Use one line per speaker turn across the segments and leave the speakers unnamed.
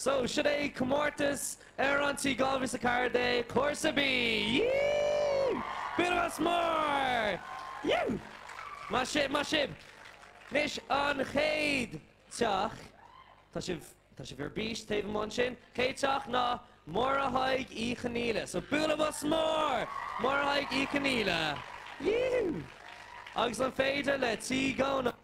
So, sin é comórtas Amhrán Tí 2014, Cúrsa B! Yee! Bualadh bos mór! Yee! Maith sibh, maith sibh! Anois, an chéad teach, tá sibh, tá sibh ar bís taobh amuigh ansin, chéad teach ná Máire Thaidhg Uí Chonaola. So, bualadh bos mór! Máire Thaidhg Uí Chonaola! Yee! Agus an féidir le Tí Dhónaill.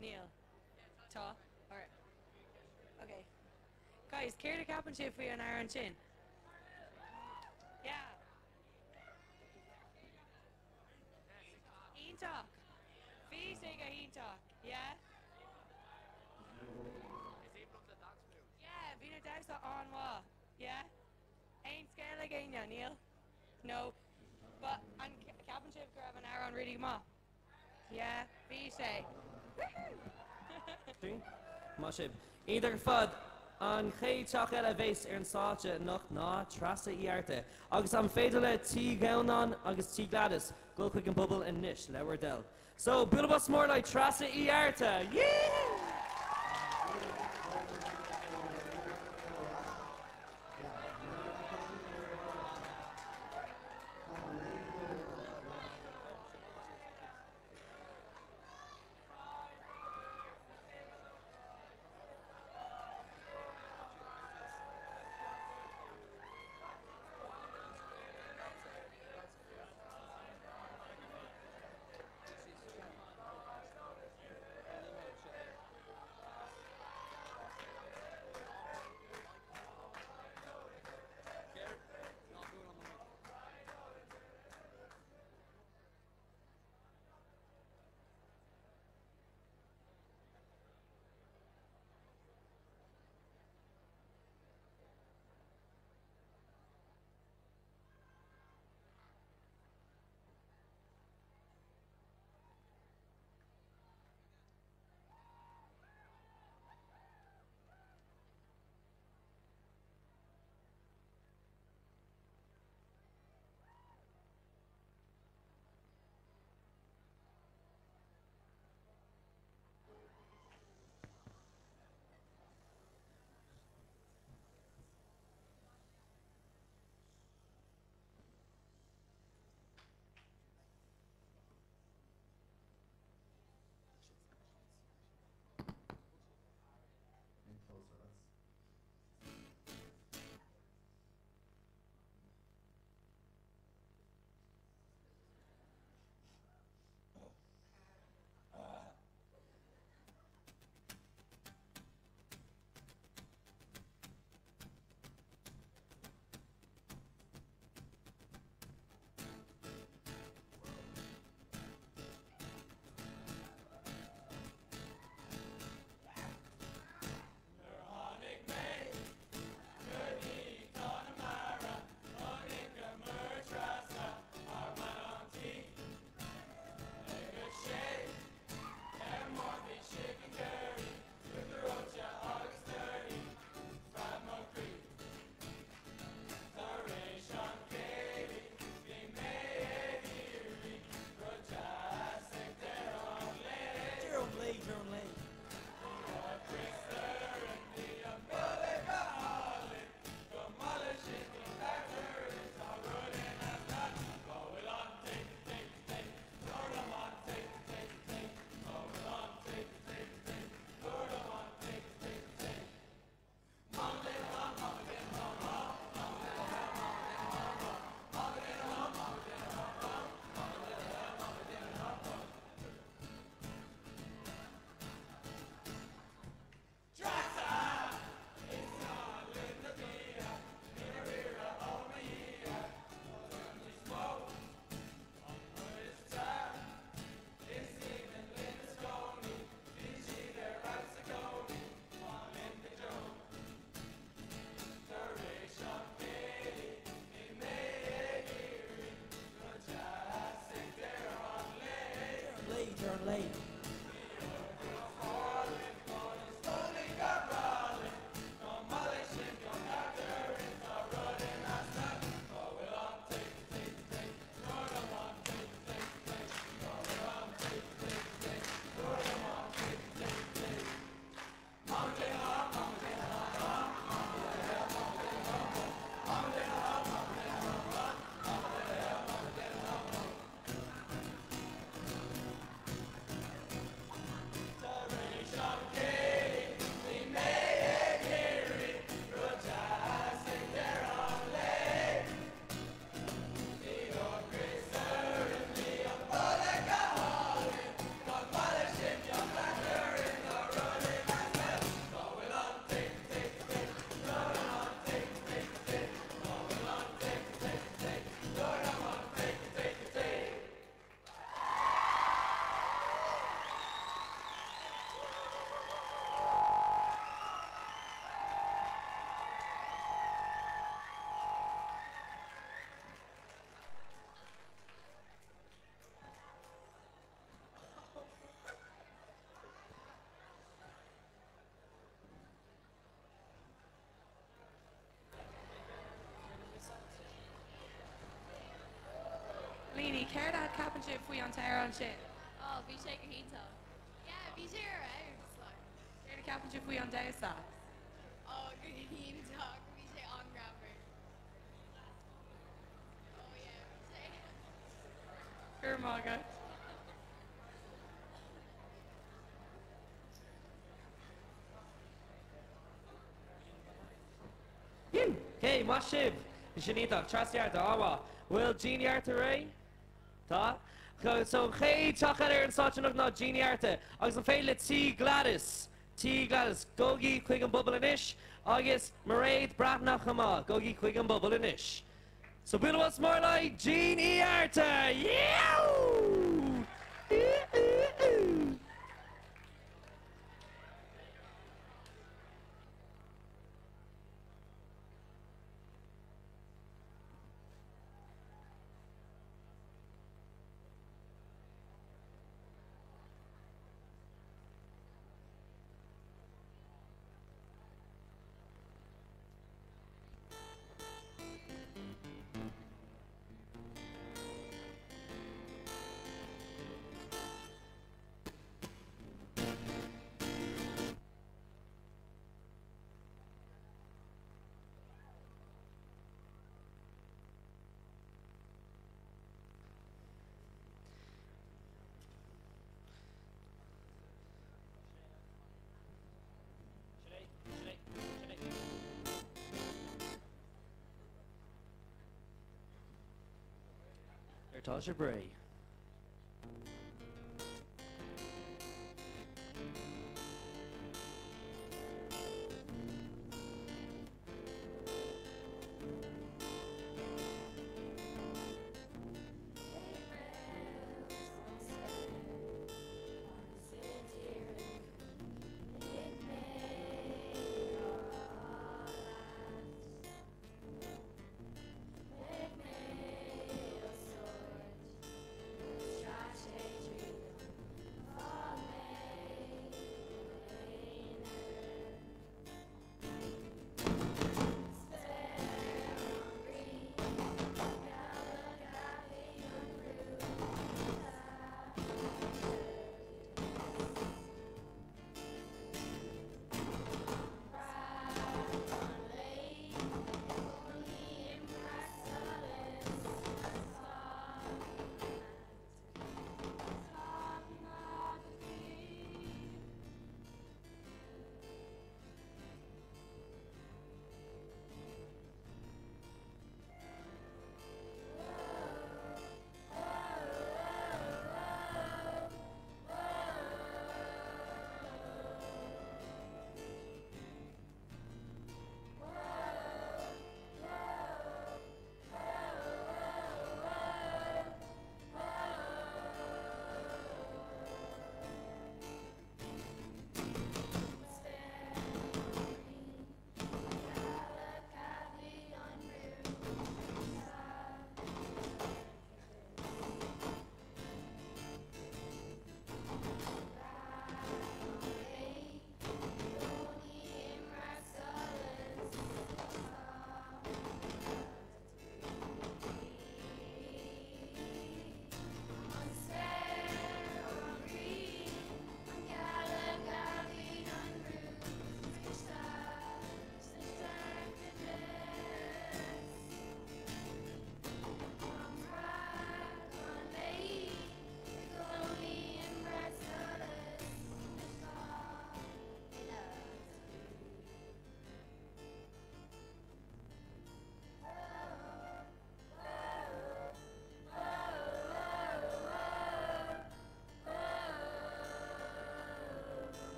Níl. Tá? Alright. Ok. Guys, céard a cheapann sibh faoi an amhrán sin? Yeah. Iontach! Bhí sé go hiontach, yeah? Yeah, bhí na damhsa an-mhaith, yeah? Aon scéal ag éinne? Níl? No. But an ceapann sibh go raibh an amhrán really go maith? Yeah, bhí sé. Woohoo!
Maith sibh. Iontach ar fad. An chéad teach eile a bheas ar an stáitse anocht ná Treasa Uí Fhearta. Agus an féidir le Tí Dhomhnaill agus Tí Gladys dul chuig an bpuball anois, le bhur dtoil. So, bualadh bos mór le Treasa Uí Fhearta! Yee! Nuair a tháinig mé go dtí Conamara chonaiceamar Treasa ár mbean an tí ag a sé ar maidin chicken curry uachtar reoite agus torthaí Spreag mo chroí Tar éis an chéilí bhí mé ag iarraidh rud deas ag deireadh an lae.
Deireadh an lae, deireadh an lae. Deireadh an lae, deireadh an lae.
Céard a ceapann sibh faoi an t-amhrán sin?
Ó, bhí sé go hiontach. Yeah, bhí sé ar fheabhas, like.
Céard a ceapann sibh faoi an damhsa?
Ó, go hiontach, bhí sé an-ghreannmhar. Ó yeah, bhí sé.
Go raibh maith agat.
Ok, maith sibh! Bhí sin iontach. Trasna Uí Fhatharta, an-mhaith. Bhfuil Jean Uí Fhatharta réidh? Tá? So an chéad teach eile ar an stáitse anocht ná Jean Uí Fhatharta. Agus an féidir le Tí Gladys, Tí Gladys, gabhaigí chuig an bpuball anois agus Mairéad Breathnach chomh maith, gabhaigí chuig an bpuball anois. So bualadh bos mór le haghaidh Jean Uí Fhatharta! Yeow! Ooh ooh ooh! Ar tá sibh réidh.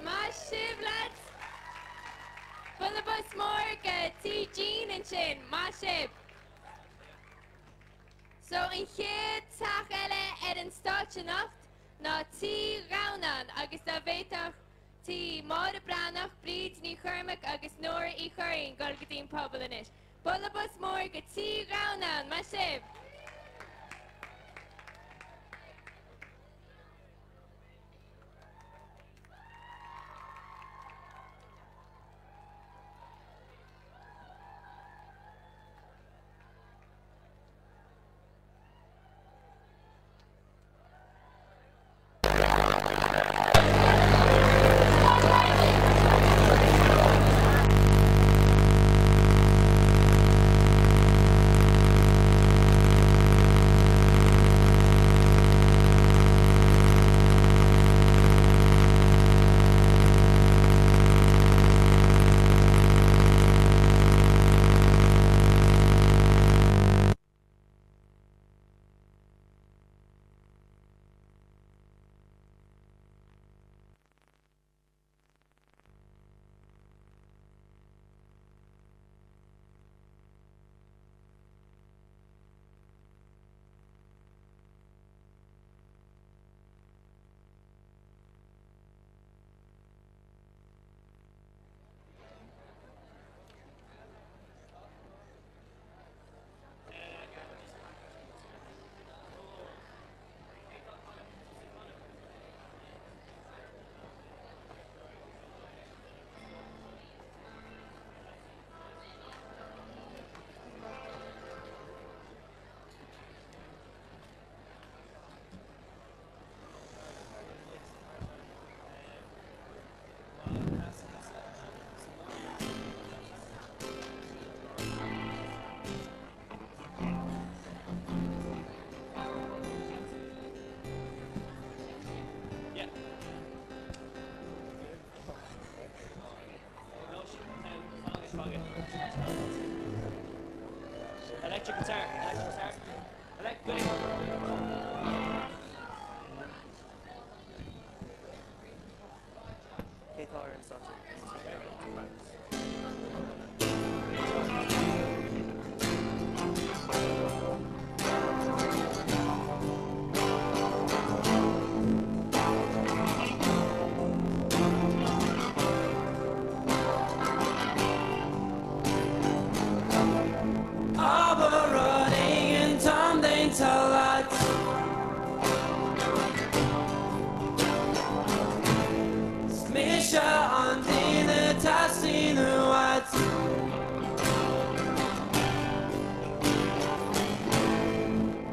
Maith sibh, lads! Bualadh bos mór go Tí Jean ansin, maith sibh! So an chéad teach eile ar an stáitse anocht ná Tí Dhomhnán agus dá bhféadfadh Tí Máire Breathnach, Bríd Ní Chormaic agus Nóra Uí Churraoin dul go dtí an puball anois. Bualadh bos mór go Tí Dhomhnán, maith sibh!
leat. 'S mise an duine a teastaíonn uait.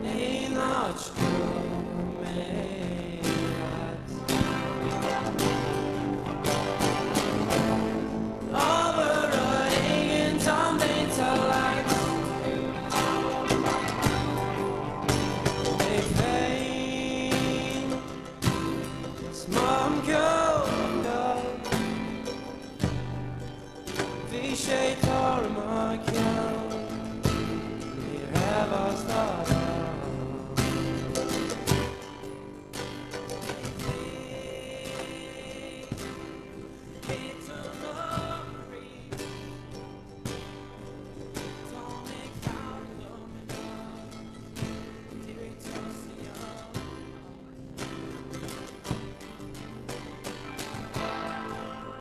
Aon áit go mbeidh mé leat. Abair rud éigin táim déanta leat. Mé féin 's mo cheol. Bhí sé tar i mo cheann, ní raibh as dad ann.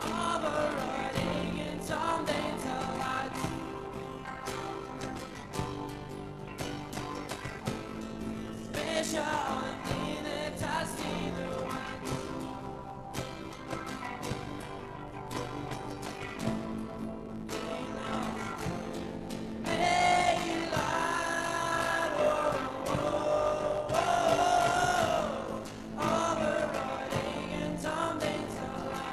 Abair rud éigin táim déanta leat. 'S mise an duine a teastaíonn uait. Abair rud éigin táim déanta leat.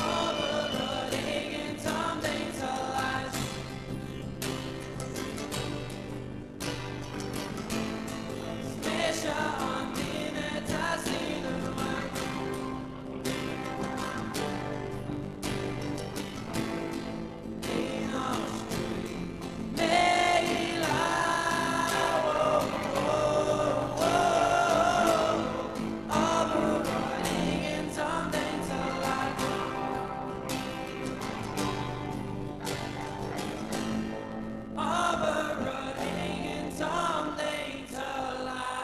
Abair rud éigin táim déanta leat. 'S mise an duine a teastaíonn uait. Aon áit go mbeidh mé leat. Abair rud éigin táim déanta leat. Abair rud éigin táim déanta leat.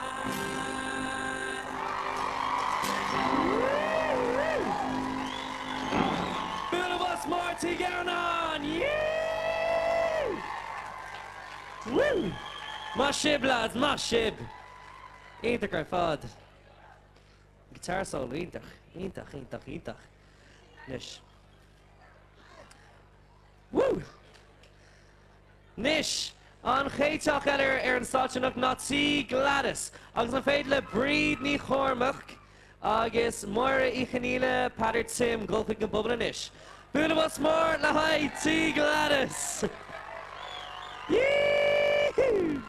Bualadh bos mór Tigh Adhamhnáin! Yeah! Woo! Maith sibh lads, maith sibh! Iontach ar fad. Guitar solo iontach, iontach, iontach, iontach. Anois. Woo! Anois, an chéad teach eile ar an stáitse anocht ná Tí Gladys. Agus an féidir le Bríd Ní Chormaic agus Máire Uí Chonghaile, Peadar Tim dul chuig an bpuball anois. Bualadh bos mór le haghaidh Tí Gladys! Yee-hoo!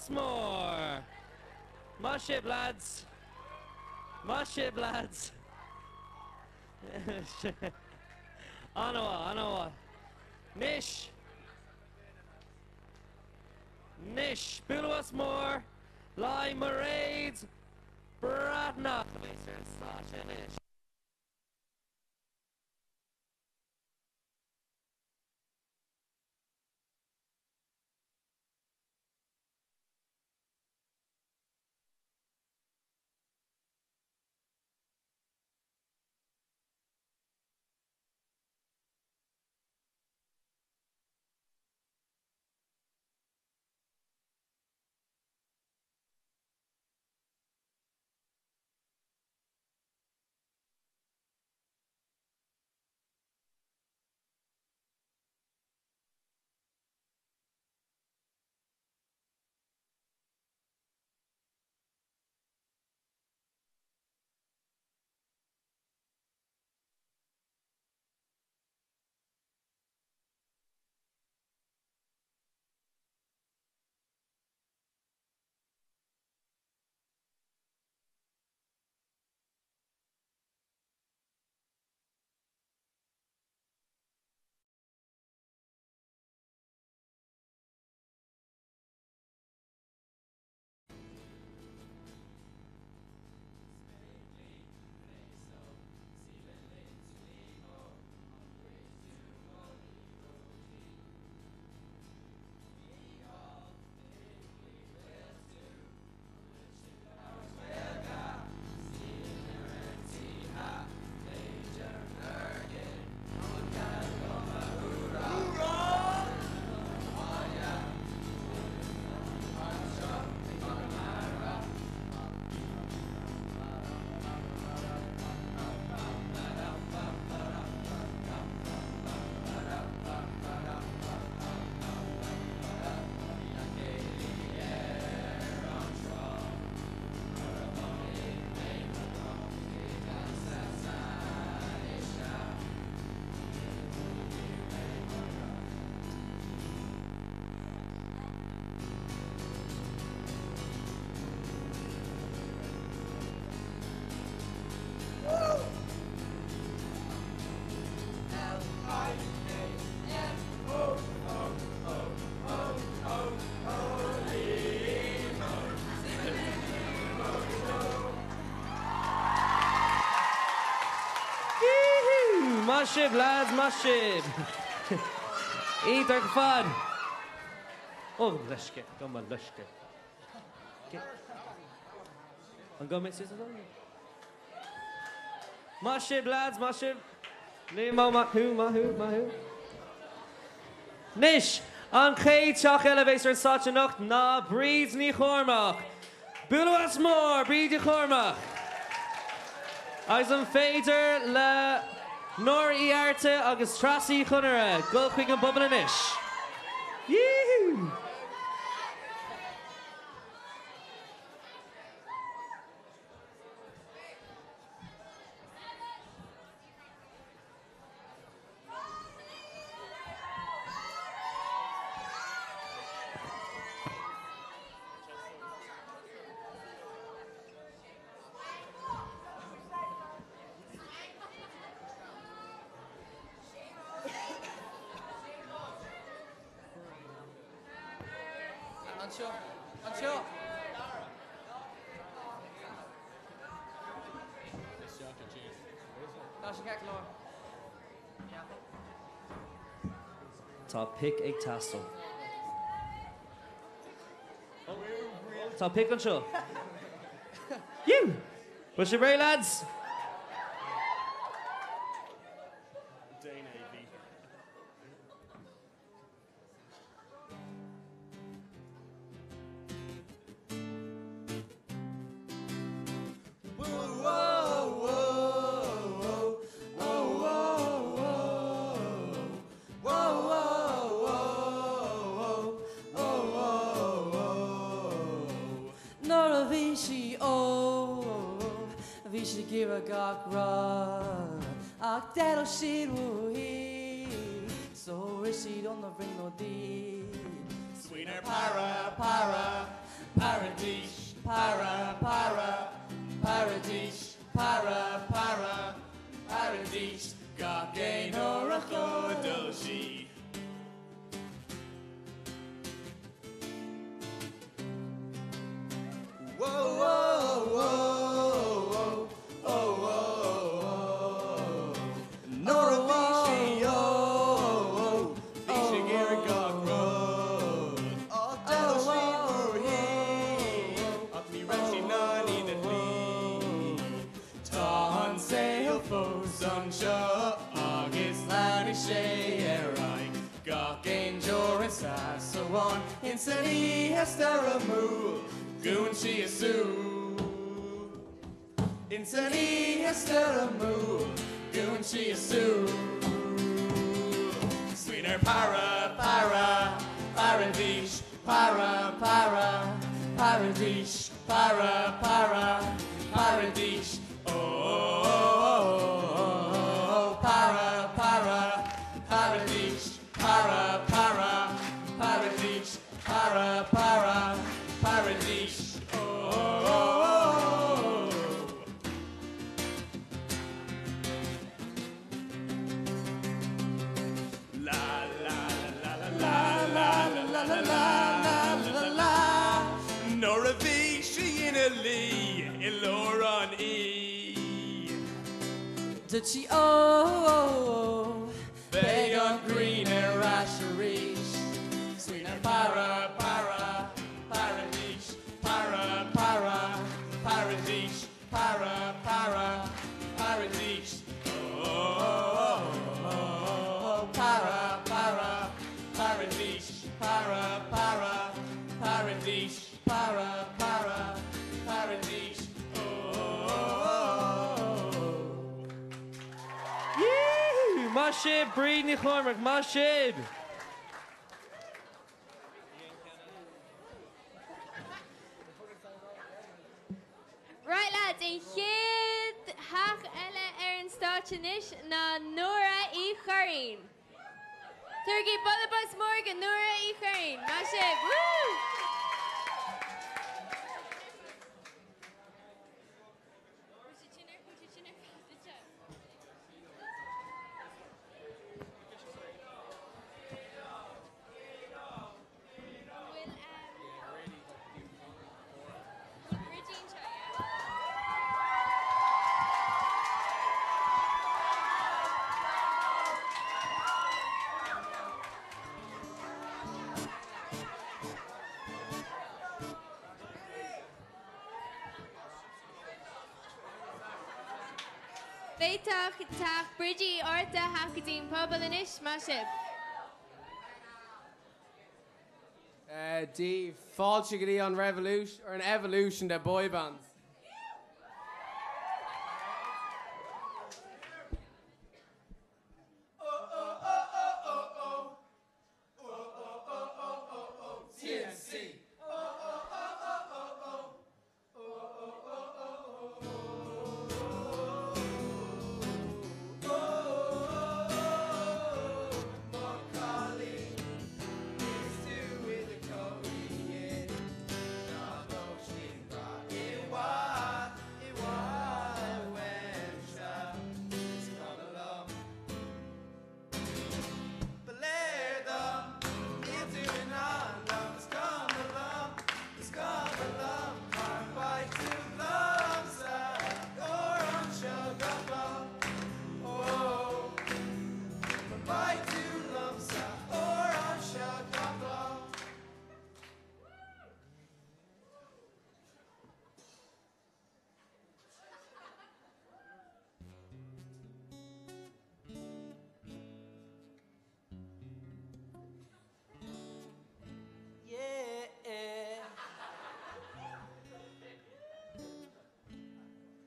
Bualadh bos mór! Maith sibh lads! Maith sibh lads! An-mhaith, an-mhaith. Anois, anois, bualadh bos mór le haghaidh Mairéad Breathnach a bheas ar an stáitse anois. Maith sibh lads, maith sibh! Iontach ar fad! Ó, mo leithscéal, gabh mo leithscéal. An gabh mé suas anseo? Maith sibh lads, maith sibh! Liam Ó maith thú, maith thú, maith thú. Anois, an chéad teach eile a bheas ar an stáitse anocht ná Bríd Ní Chormaic. Bualadh bos mór, Bríd Ní Chormaic! Agus an féidir le Nóra Uí Fhatharta agus Treasa Uí Chonaire dul chuig an bpuball anois? Yíhú!
Anseo. Anseo. Tá sé ceart go leor.
Tá pic ag teastáil. Tá pic anseo. Yú! Bhfuil sibh réidh lads?
Nuair a bhí sí óg, bhí sí ag iarraidh gach rud, ach d'eitil siad uaithi, so rith sí do na brionglóidí.
Smaoinigh ar para, para.
para, para, paradís, para, para, paradís, gach aon uair a chodail sí. Nuair a bhí sí óg, bhí sí ag iarraidh gach rud. Ach d'eitil sí uaithi, ach ní raibh sí in ann iad a chloí. Tá an saol fós anseo agus leanfaidh sé ar aghaidh. Gach aon deoir is eas amháin ins an oíche stoirmiúil, dúnann sí a súil. Ins an oíche stoirmiúil, dúnann sí a súil. Smaoinigh ar para, para, paradís, para, para, paradís, para, para, paradís, oh, oh, oh, oh, para, para, paradís, para, para, paradís, para, para, paradís, oh, oh, oh, oh. La la la la la la la la la la la la Nuair a bhí sí ina luí i lár an oíche.
Dúirt sí ó ó ó beidh an ghrian ar ais arís.
Smaoinigh ar para para paradís para para paradís para para paradís oh oh oh oh para para paradís para para paradís para para paradís oh oh oh.
Yee! Maith sibh, Bríd Ní Chormaic, maith sibh!
Right lads, an chéad theach eile ar an stáitse anois ná Nóra Uí Churraoin. Tabhairigí bualadh bos mór do Nóra Uí Churraoin. Maith sibh! Woo! B'fhéadfadh teach Bridie Uí Fhátharta theacht go dtí an puball anois, maith sibh.
Dia daoibh, fáilte go dtí an revolution, or an evolution de boy bands.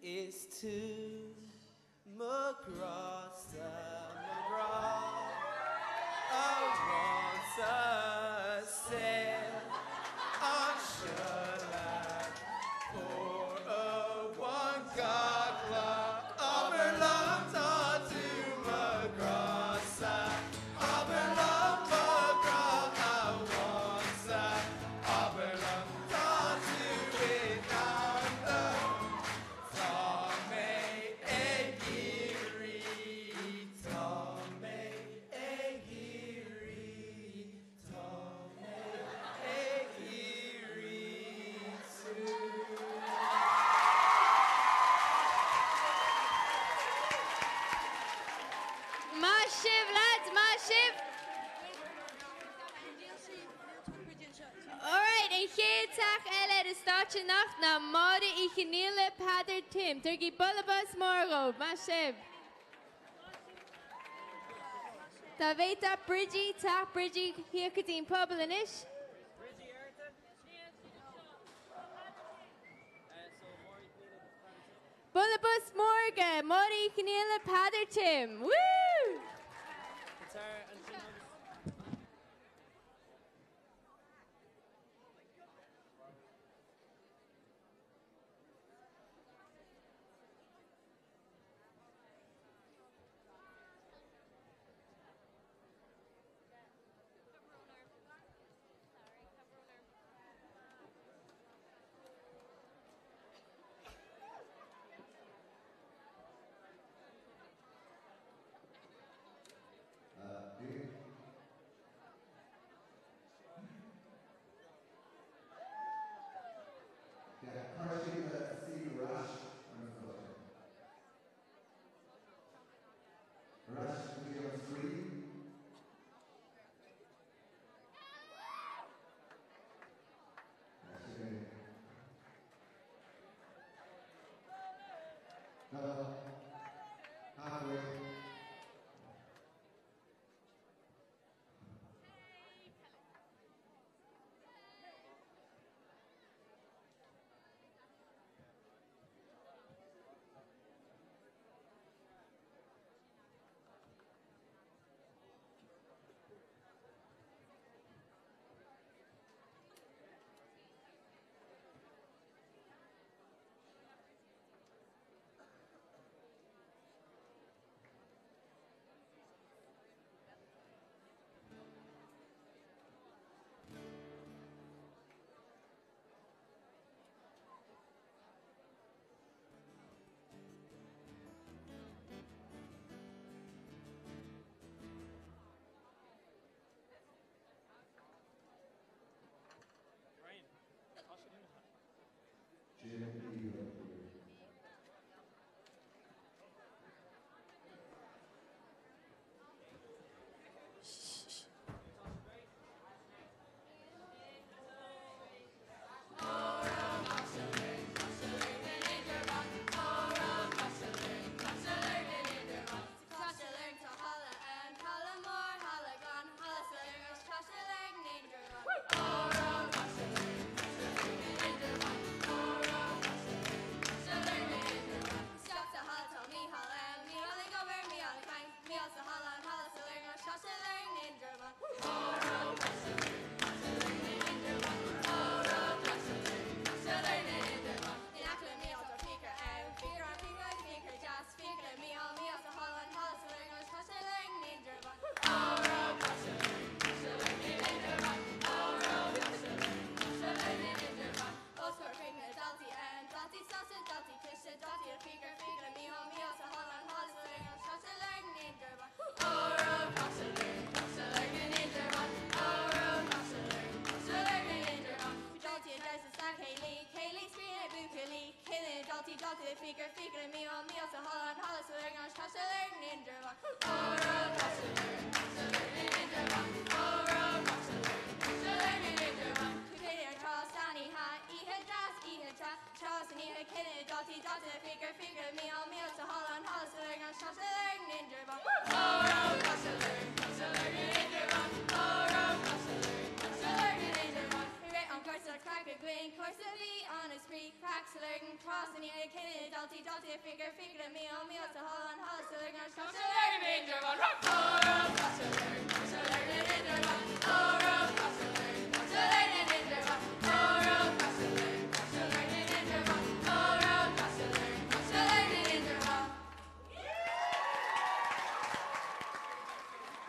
Is tú mo ghrása, mo ghrá amháin sa saol anseo leat uair amháin gach lá abair liom tá tú mo ghrása abair liom mo ghrá amháin sa abair liom tá tú in
stáitse anocht ná Máire Uí Chonghaile, Peadar Tim. Tabhairigí bualadh bos mór dhóibh. Maith sibh. Dá bhféadfadh Bridgie teacht Bridgie thíos go dtí an puball anois. Bualadh bos mór go Máire Uí Chonghaile, Peadar Tim. Woo!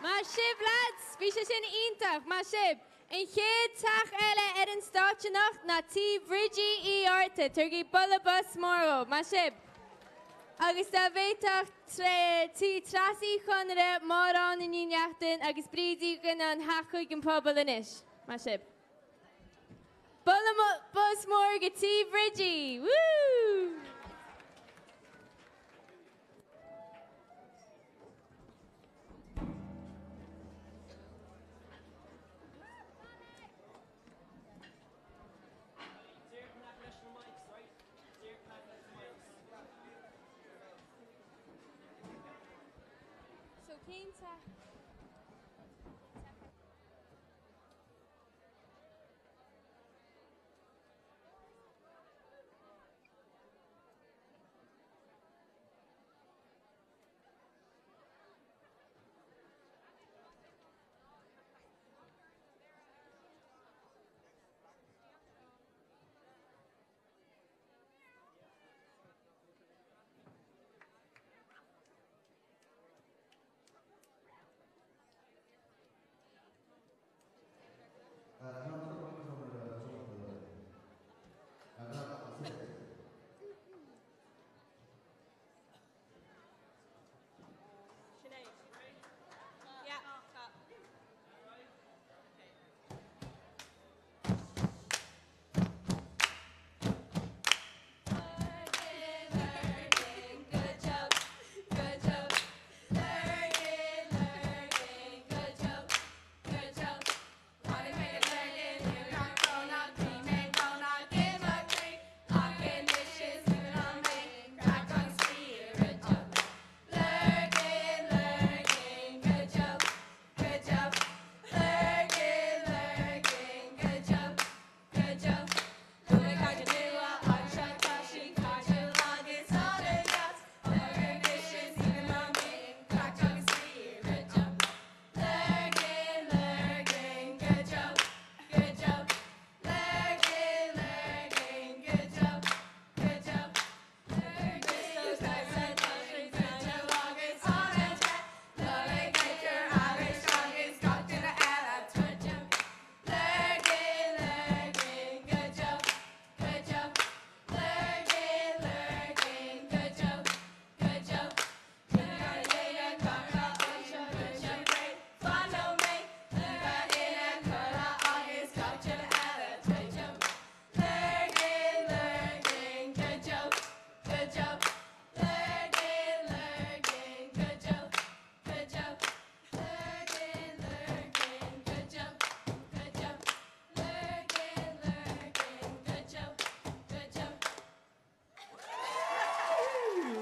Maith sibh lads! Bhí sé sin iontach! Maith sibh! An chéad teach eile ar an stáitse anocht ná Tí Bhridie Uí Fhátharta. Tabhairigí bualadh bos mór dhóibh. Maith sibh! Agus dá bhféadfadh Tí Treasa Uí Chonaire, Máire Áine Ní Neachtain agus Bríd Uí Dhonnáin theacht chuig an phuball anois. Maith sibh. Bualadh bos mór go Tí Bhridie! Woo! Cinnte.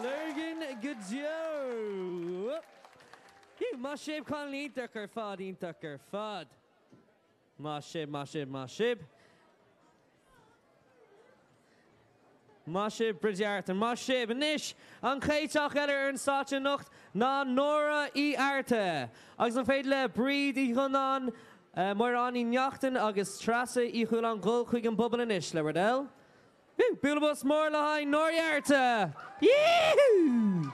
Lurgan go deo! Maith sibh cailíní iontach ar fad, iontach ar fad. Maith sibh, maith sibh, maith sibh. Maith sibh, Bridie Arthur, maith sibh. Anois, an chéad teach eile ar an stáitse anocht ná Nóra Uí Fhatharta. Agus an féidir le Bríd Uí Chonnáin, Máire Áine Ní Neachtain agus Treasa Uí Chualáin dul chuig an bpuball anois, le bhur dtoil? Bualadh bos mór le haghaidh Nóra Uí Fhatharta! Yee-hoo!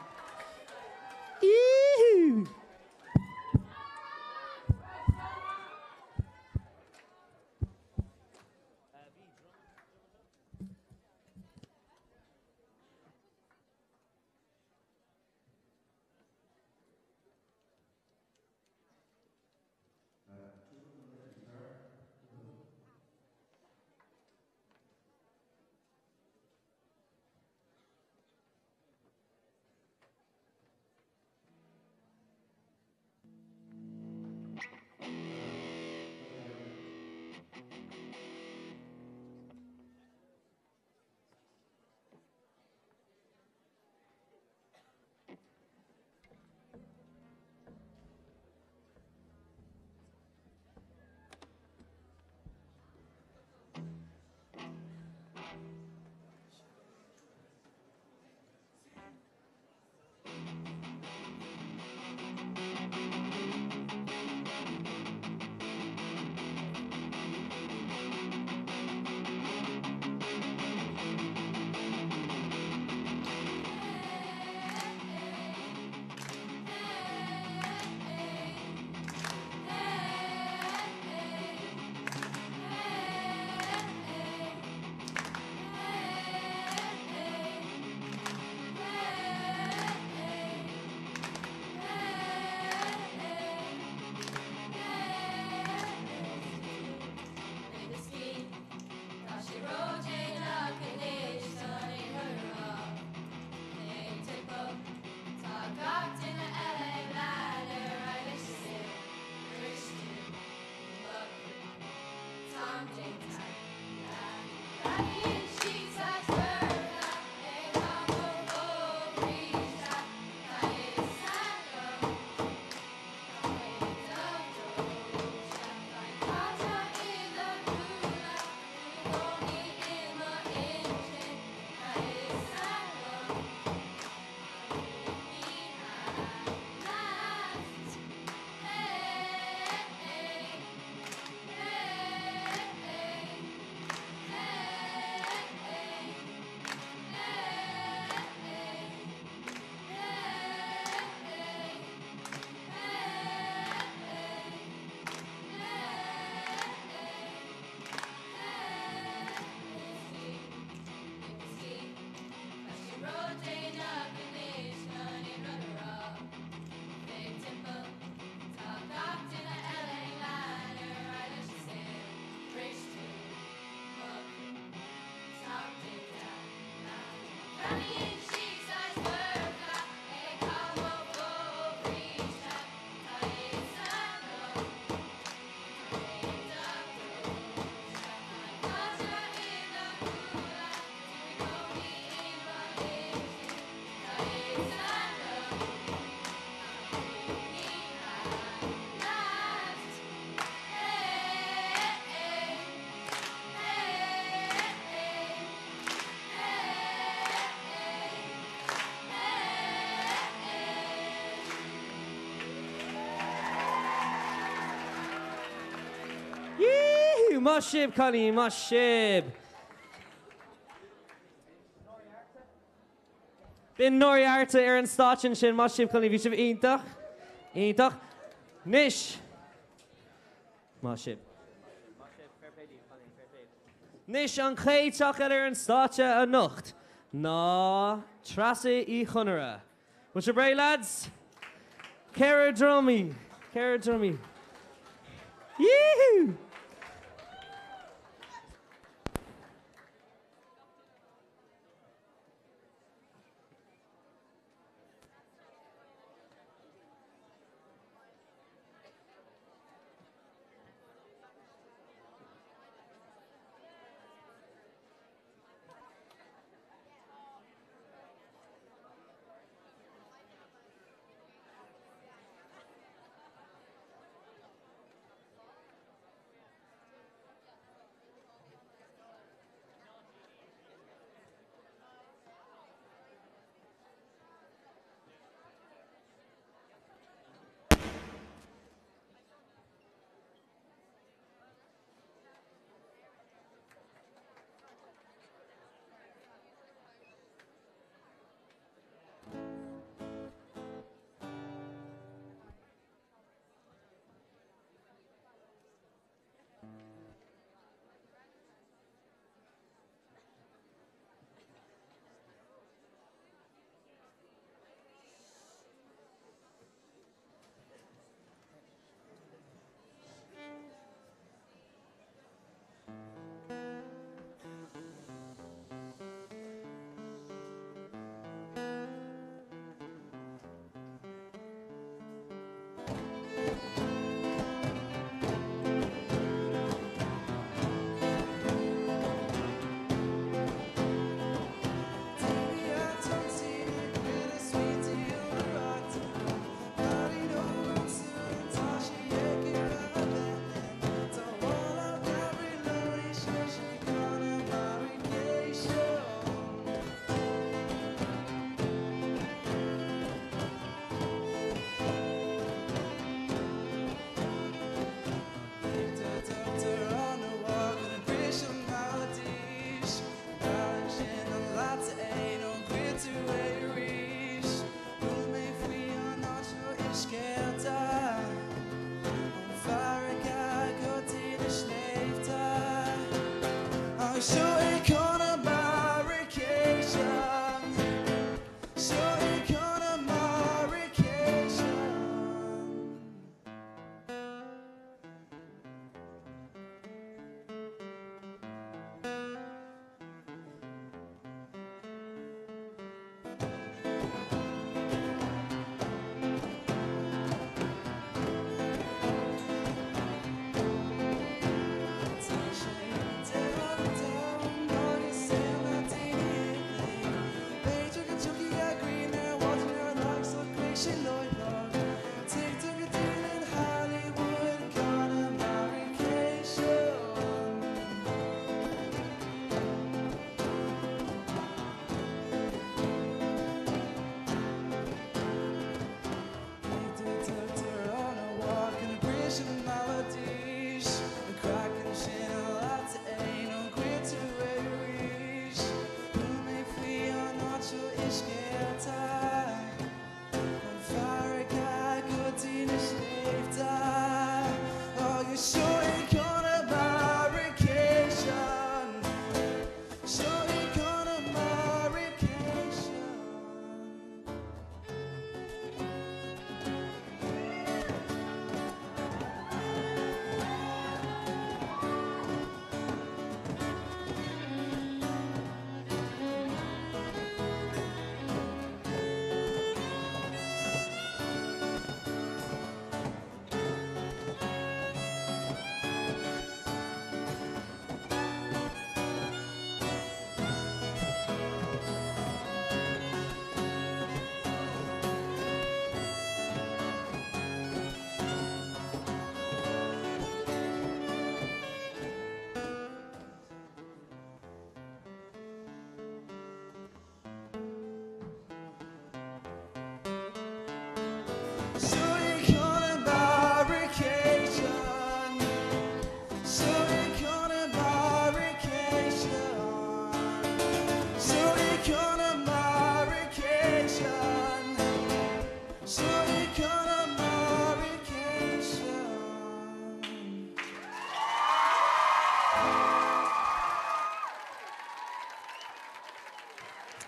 Yee-hoo! Maith sibh, cailíní, maith sibh! B'in Nóra Arte ar an stáitse ansin. Maith sibh, cailíní, bhí sibh iontach. Iontach. Anois. Maith sibh. Anois an chéad teach eile ar an stáitse anocht ná Treasa Uí Chonaire. Bhfuil sibh réidh lads? Ceithre drumaí, ceithre drumaí. Yíhú!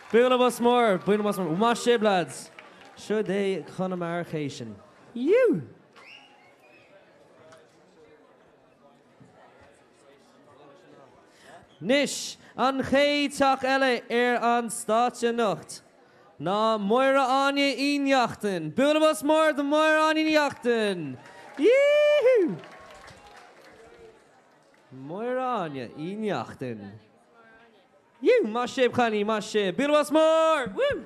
Bualadh bos mór, bualadh bos mór. Maith sibh, lads! Seo é Conamaracation. Yú! Anois, an chéad teach eile ar an stáitse anocht ná Máire Áine Uí Neachtain. Bualadh bos mór do Mháire Áine Ní Neachtain! Yíhú! Máire Áine Uí Neachtain. Yú! Maith sibh, chailíní, maith sibh! Bualadh bos mór! Woo!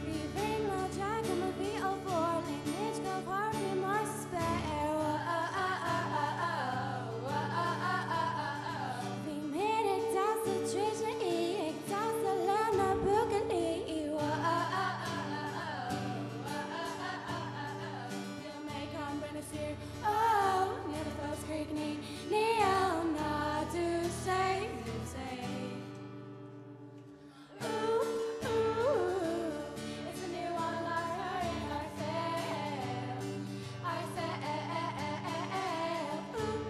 Bhí brionglóid agam a bhí ollmhór, léim muid go hard, bhíomar sa spéir. Bhí muid ag damhsa tríd an oíche, ag damhsa le na buachaillí. Níl mé chun breathnú siar, ó, níl mé fós críochnaithe, níl nádúr sé, sé. Ooh, ooh, it's a new one life in our sail, our sail. Ooh,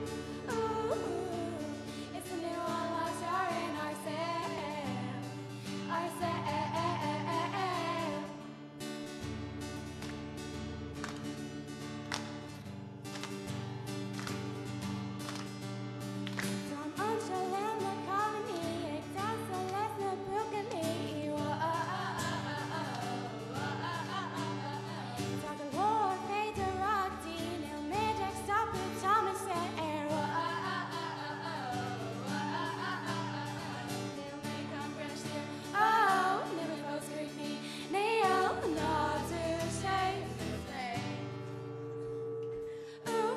ooh, it's a new one life in our sail, our sail. Táim anseo le na cailíní ag damhsa leis na buachaillí. Tá go leor féidearthachtaí, níl muid ag stopadh, táimid saor. Níl mé chun breathnú siar, ó, níl mé fós críochnaithe, níl nádúr sé. Ooh,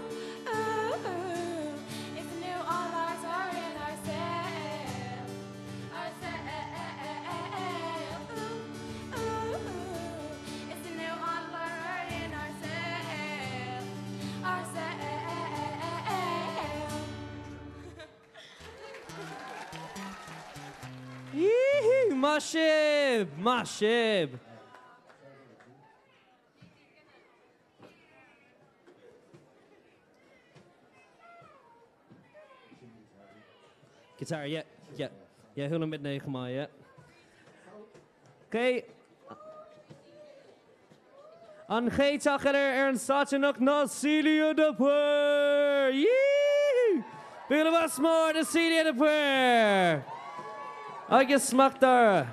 ooh, ooh, it's a new all ours are in our sail, our sail. Ooh, ooh, ooh, it's a new all ours are in our sail, our sail.
Yíhú! Maith sibh! Maith sibh! Guitar, yeah, yeah. Yeah, chuala muid é chomh maith, yeah. Okay. An chéad teach eile ar an stáitse anocht ná Celia de Paor! Yíhú! Bualadh bos mór do Celia de Paor! Agus Mac Dara.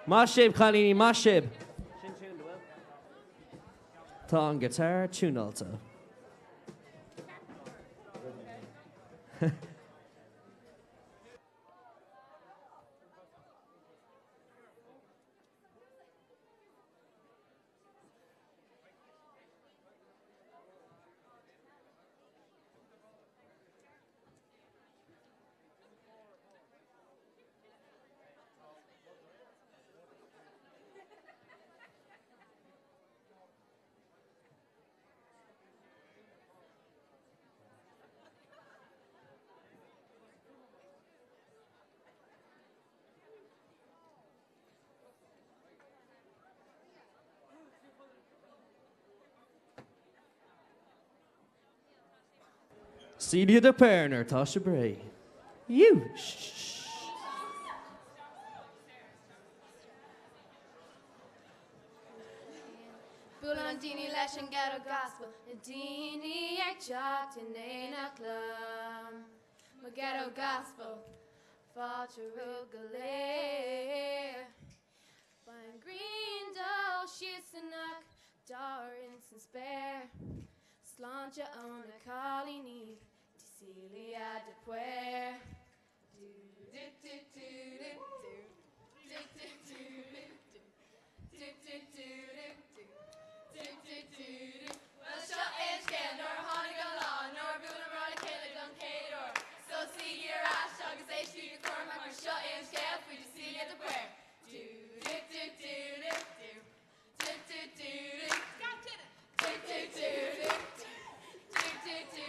Maith sibh, cailíní, maith sibh! Tá an guitar tiúnáilte. Celia de Paor nuair atá sibh réidh. You! Shh.
na daoine leis an ghetto gospel, na daoine ag teacht in éineacht liom. Mo ghetto gospel, fáilte romhaibh go léir. Beidh an ghrian ag dul síos anocht dár ins an spéir. Sláinte ó na cailíní tí Celia de Paor. Do do do do do do do do do do do do do do do do do do Bhuel seo é an scéal nuair a tháinig an lá nuair a bhuaileamar le chéile don chéad uair. So suígí ar ais agus éistigí go cúramach mar seo é an scéal faoi Celia de Paor. Do do do do do do do do do do do do do do do do do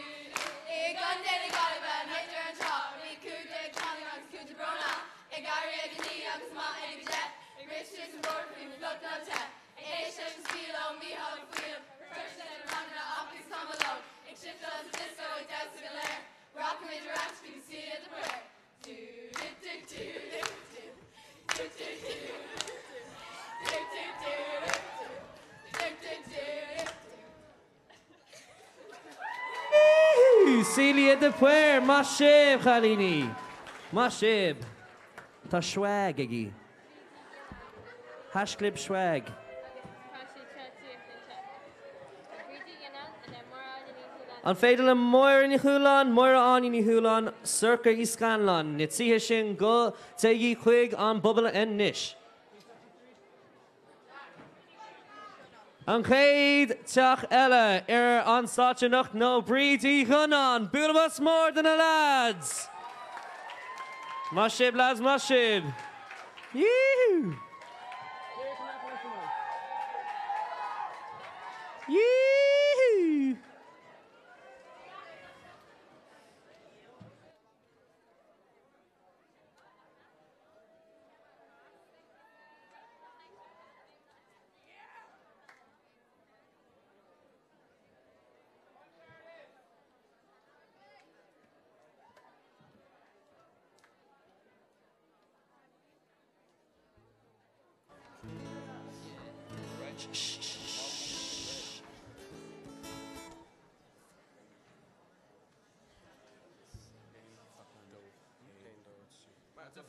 I gContae na Gaillimhe in ar an trá bhí 15 cailín agus cúig bróna ag éirí ag a 9 agus amach ag a 10 ag rith síos an bóthar faoi fhliuch nó te ag éisteacht leis an stíl ó Mícheál Ó Foighil freisin le ranganna ach agus tamall óg ag shiftáil sa disco ag damhsa go léir rachaimid ar ais go dtí Celia de Paor. Do do do do do do do do do do do do do do do
Celia de Paor, maith sibh, chailíní! Maith sibh! Tá swag aici. Haischlib swag. An féidir le Máire Ní Chualáin, Máire Áine Ní Chualáin, Sorcha Uí Scanláin, na tithe sin go téigí chuig an bpuball anois. An chéad teach eile ar an stáitse anocht ná Bríd Uí Dhonnáin. Bualadh bos mór do na lads! Maith sibh lads, maith sibh! Yee-hoo! Yee-hoo!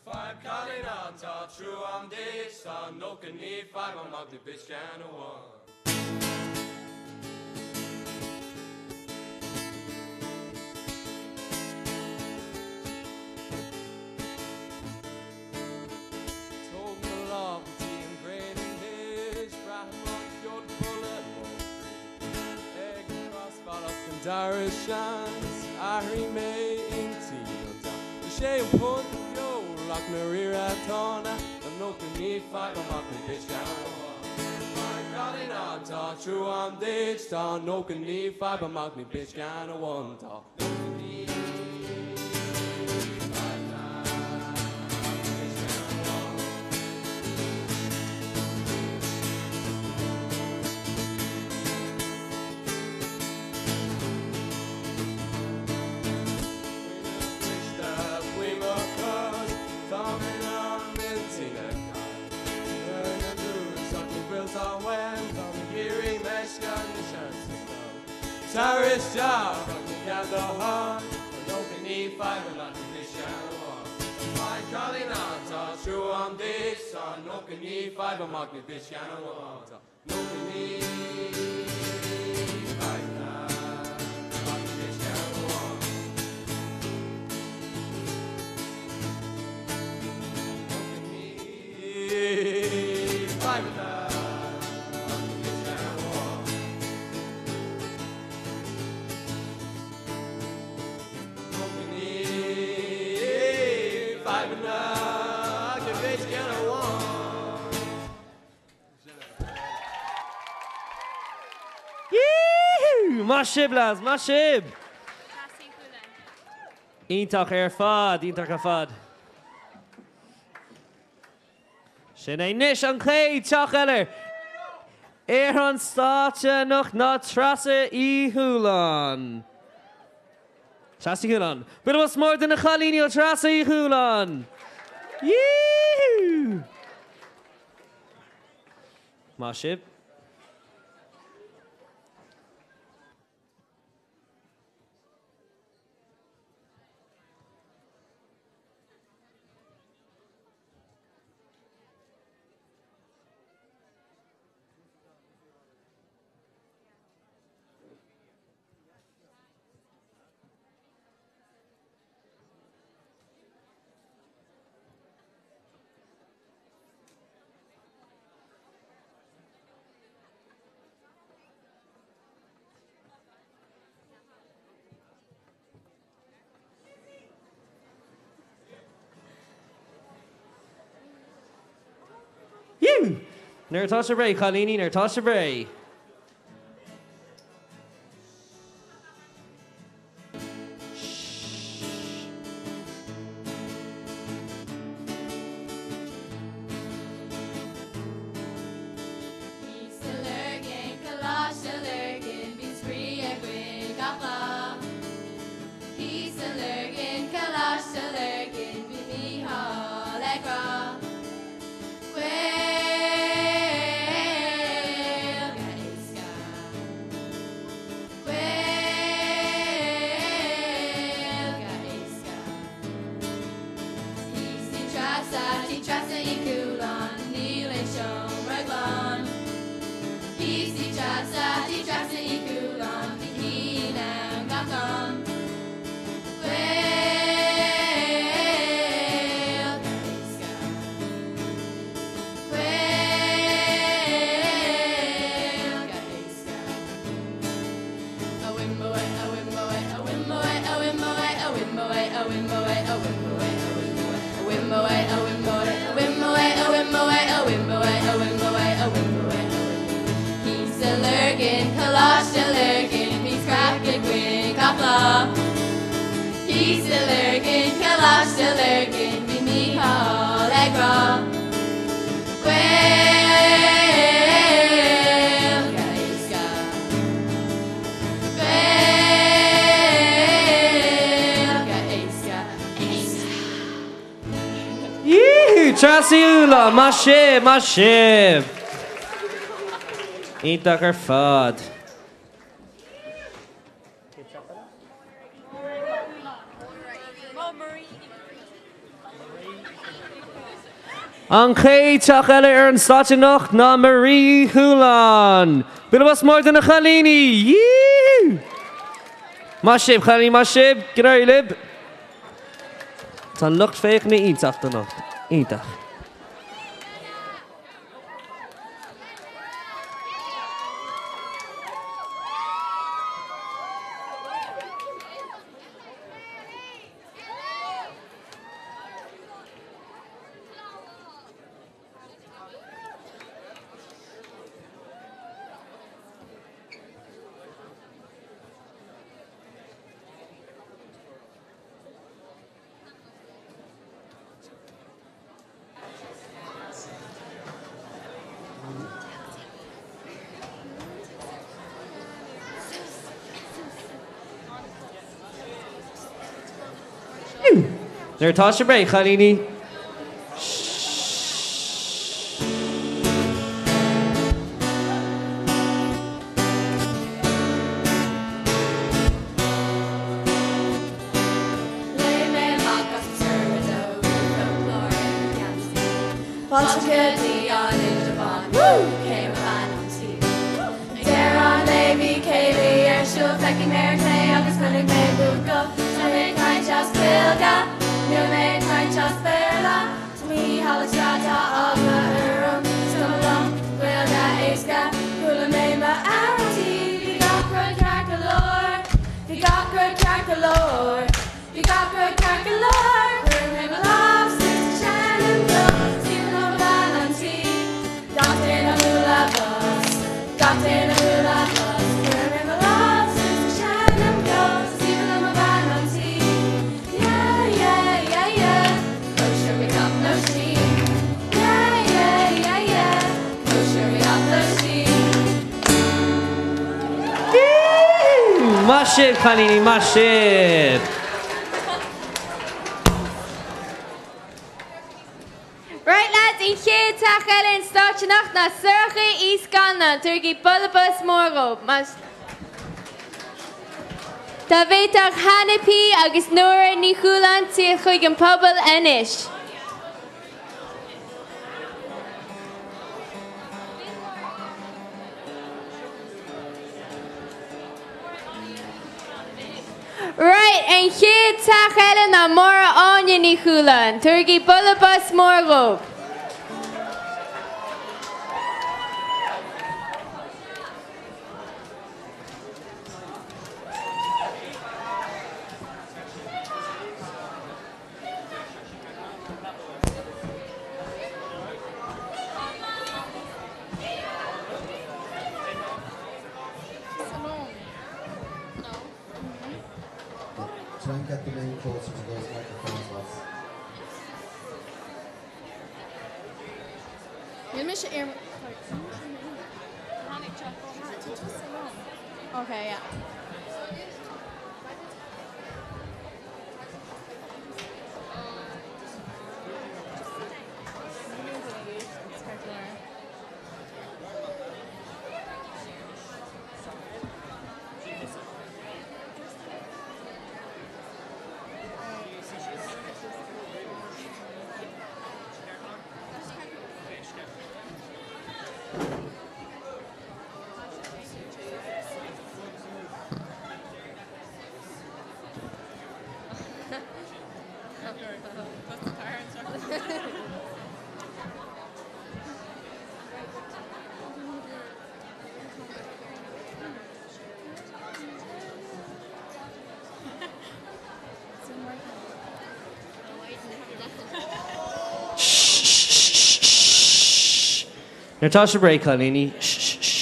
Fadhb cailín ann tá trua agam duit tá 99 fadhb agam ach ní bitch ceann amháin. Tóg mo lámh go dtí an ghréin anois braithim an ceol bualadh mo chroí ag an crosbhealach an dara seans athraigh mé intinn an dá Is é an punt a feoil ach na ríre atá na 99 fadhb agam ach ní bitch ceann amháin. Fadhb cailín ann tá trua agam duit tá 99 fadhb agam ach ní bitch ceann amháin tá 99 fadhb ach ní bitch ceann amháin. Faoi mo chos tá mé in ann m'intinn a chailleadh na dús ach ní bhfuil tá uaim tá mé ag iarraidh meisce na seans Tar isteach ach ní cead do thon Tá 99 fadhb agam ach ní bitch ceann amháin Fadhb cailín ann tá trua agam duit tá 99 fadhb agam ach ní bitch ceann amháin tá 99 fadhb ach ní bitch ceann amháin. 99 fadhb ach ní bitch ceann amháin. 99 fadhb ach ní bitch ceann amháin.
Yee-hoo! Maith sibh lads, maith sibh! Iontach ar fad, iontach ar fad. Sin é anois an chéad teach eile ar an stáitse anocht ná Treasa Uí Chualáin. Treasa Uí Chualáin. Bualadh bos mór do na cailíní ó Treasa Uí Chualáin. Yee-hoo! Maith sibh. Nuair atá sibh réidh, chailíní, nuair atá sibh réidh.
Thíos sa Lurgan, Coláiste Lurgan, bíonn spraoi againn gach lá. Thíos sa Lurgan, Coláiste Lurgan, bíonn Mícheál ag rá. Gaeilge éasca. Gaeilge éasca. Thíos Tigh Treasa, Tigh Treasa Uí Chualáin, níl aon seomra glan. Thíos Tigh Treasa, Tigh Treasa Uí Chualáin, bíonn Cian ann gach am. Gaeilge éasca. Gaeilge éasca. Thíos sa Lurgan, Coláiste Lurgan, bíonn craic againn gach lá. Thíos sa Lurgan, Coláiste Lurgan, bíonn Mícheál ag rá. Gaeilge éasca. Gaeilge éasca. Éasca.
Yíhú! Treasa Uí Fhaoláin! Maith sibh! Maith sibh! Iontach ar fad. An chéad teach eile ar an stáitse anocht ná Marie Uí Chualáin. Bualadh bos mór do na chailíní! Yíhú! Maith sibh, chailíní, maith sibh! Go n-éirí libh! Tá an lucht féachana iontach anocht. Iontach. Nuair atá sibh réidh, chailíní.
Léim mé amach as an stiúideo, bhí cóipleabhar ar mo cheansaí. Fáilte go dtí an Indreabhán, woo! Cé mo bhean an tí. Ag deireadh an lae bhí céilí ar siúl, feicfidh mé ar clé agus chonaic mé buachaill. Tá mé ag caint as Gaeilge, níl mé ag caint as Béarla. Tá Mícheál ag rá tá eagla orm, is cuma liom, Gaeilge éasca. Chuala mé m'amhrán tí, bhí gach rud ceart go leor. Bhí gach rud ceart go leor. Bhí gach rud ceart go leor. Chuir mé mo lámh suas ag seinm ceoil, is aoibhinn liom mo bhean an tí. Gach duine bualadh bos, gach duine bualadh bos. Chuir mé mo lámh suas ag seinm ceoil, is aoibhinn liom mo bhean an tí. Yeah, yeah, yeah, yeah. Cóisir bhí gach lóistín. Yeah, yeah, yeah, yeah. Cóisir bhí gach lóistín.
Maith sibh, chailíní, maith sibh!
Right lads, an chéad teach eile ar an stáitse anocht ná Sorcha Uí Scanláin, tabhairigí bualadh bos mór dhóibh. Más Dá bhféadfadh Hannah P agus Nóra Ní Chualáin tíocht chuig an phuball anois. Right, an chéad teach eile ná Máire Áine Ní Chualáin. Tabhairigí bualadh bos mór dhóibh.
closer to those microphones, lads.
Níl mise ar Okay, yeah.
Nuair atá sibh réidh, cailíní. Shh shh.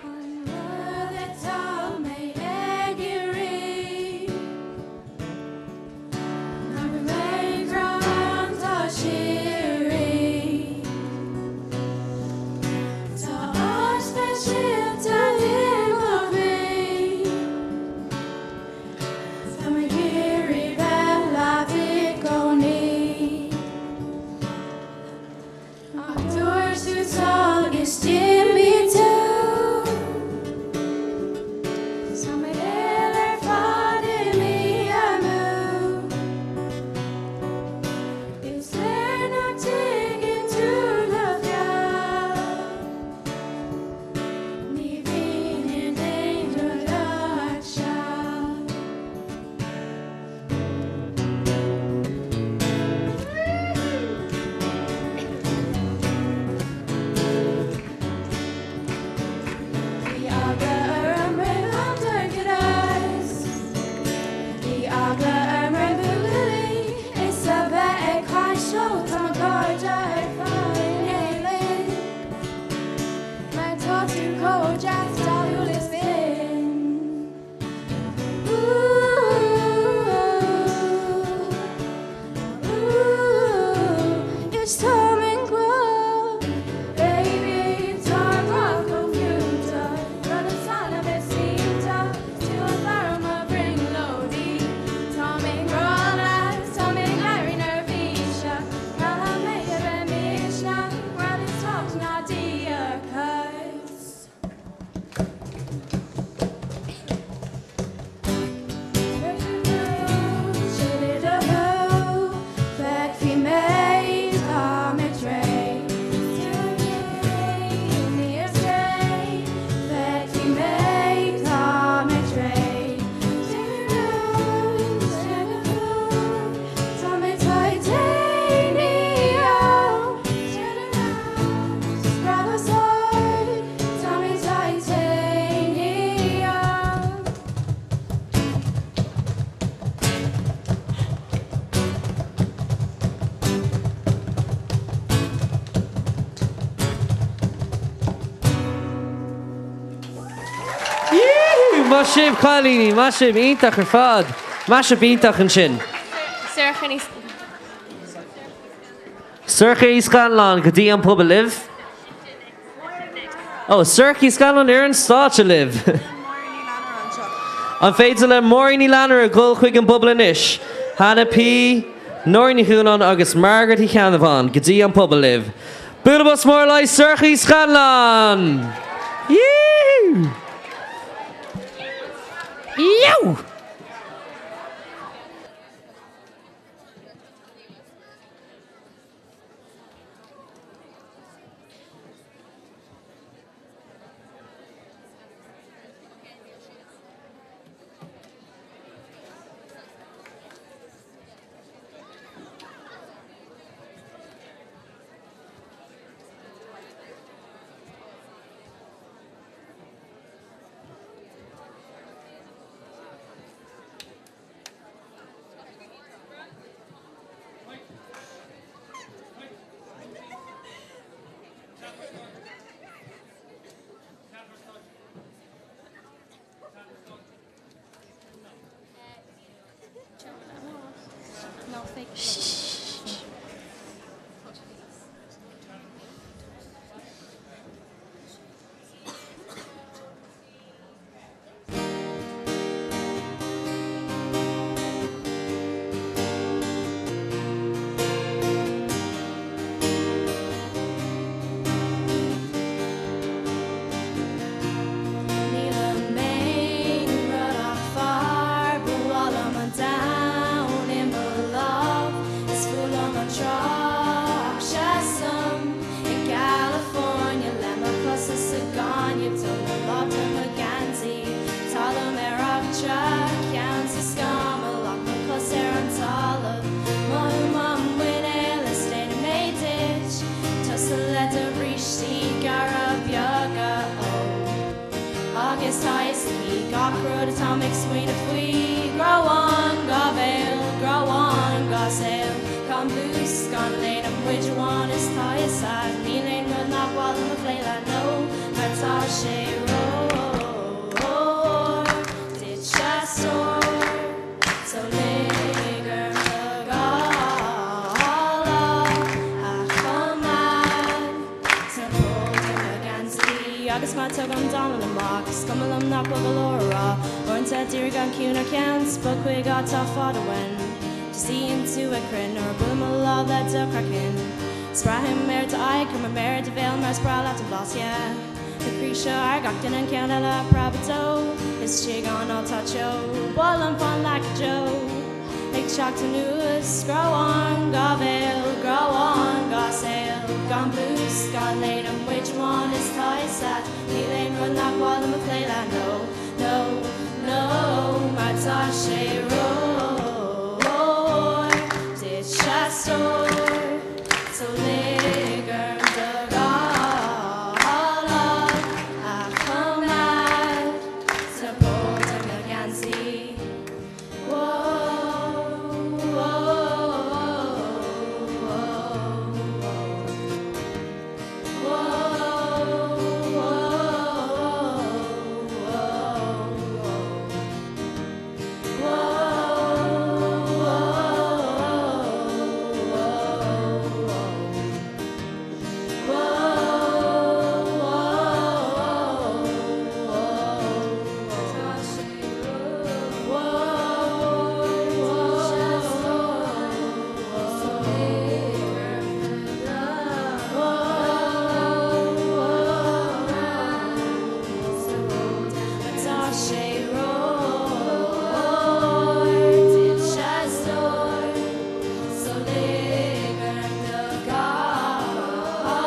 An rud atá mé ag iarraidh ná go mbeidh grá ann dá síoraí. Tá áit speisialta i mo chroí. Tá mé ag iarraidh bheith leat i gcónaí. Ach dúirt tú tá agus d'imigh tú. Tá mé uile ar fad imithe amú. Is léir nach dtuigeann tú do fear. Ní bhíonn in aon rud ach seal. Bhí eagla orm roimh an dorchadas. Bhí eagla orm roimh buachaillí is a bheith ag caint leo. Tá mo chairde ar fad in Éirinn. Mar tá tú chomh deas, dathúil is binn. Ooh, ooh, is tá mé i ngrá. Baby, tá grá chomh fiúntach, rud is annamh is iontach, tú an fear mo bhrionglóidí. Tá mé i ngrá leat, tá mé ag éirí neirbhíseach, caithfidh mé a bheith misneach, rud is tábhacht ná díocas. Sin i do shúil, feicfidh mé tá mé tréith. Níos tréith, feicfidh mé tá mé tréith. Tá mé titanium. Tá mé titanium.
Yee! Maith sibh cailíní, maith sibh, iontach ar fad. Maith sibh iontach ansin.
Sorcha Ní
Sorcha Uí Scanláin go dtí an puball libh. Ó, Sorcha Uí Scanláin ar an stáitse libh. An féidir le Máirín Ní Fhlannaire dul chuig an bpuball anois? Hannah P, Nóirín Ní Chualáin agus Margaret Uí Cheannabháin go dtí an puball libh. Bualadh bos mór le Sorcha Uí Scanláin! Yee! Yow!
Shh. Nílim aon rud ach fear, ba mhaith liom an domhan i mo lámh, is fuath liom an trá ach seasaim i gCalifornia le mo chosa sa ghaineamh, tóg mo lámh do mo gheansaí, tá liom ar eachtra, ceann sa scamall ach mo chos ar an talamh, mothú mo mhuinéal is déanfaidh mé duit, tusa le do bhrístí gearra beaga, ó. Agus tá fhios aici gach rud atá mé ag smaoineamh faoi, Gabh gan bhéal, gabh gan saol, gan blús, gan léine, muid amháin is tá fhios agat, níl aon rud nach mhaith liom a phlé leat, no, mar tá sé rófhuar duit a stór, so lig orm do ghála a choimeád sna pócaí i mo gheansaí. Agus má tugaim dánlann amach, is cuma liom nach bhfuil go leor a rá. Uaireanta d'éirigh an ciúin thar ceann, 's bog chuig áit atá fada uainn. Tosaíonn tú ag crith nuair a bhuailim mo lámh le do chraiceann. 'S braithim ar d'aghaidh, cuir mo mhéar i do bhéal mar is breá leat an blas, yeah. Na croí seo ar gach duine an ceann eile a preabadh dó. Istigh anáil tá ceo, buail liom fan leat go deo. Ag teacht anuas, gabh gan bhéal, gabh gan saol, gan blús, gan léine, muid amháin is tá fhios agat, níl aon rud nach mhaith liom a phlé leat, no, no, no, mar tá sé rófhuar duit a stór, so lig orm do ghála a choimeád sna pócaí i mo gheansaí. Tá sé rófhuar duit a stór, so lig orm do ghála a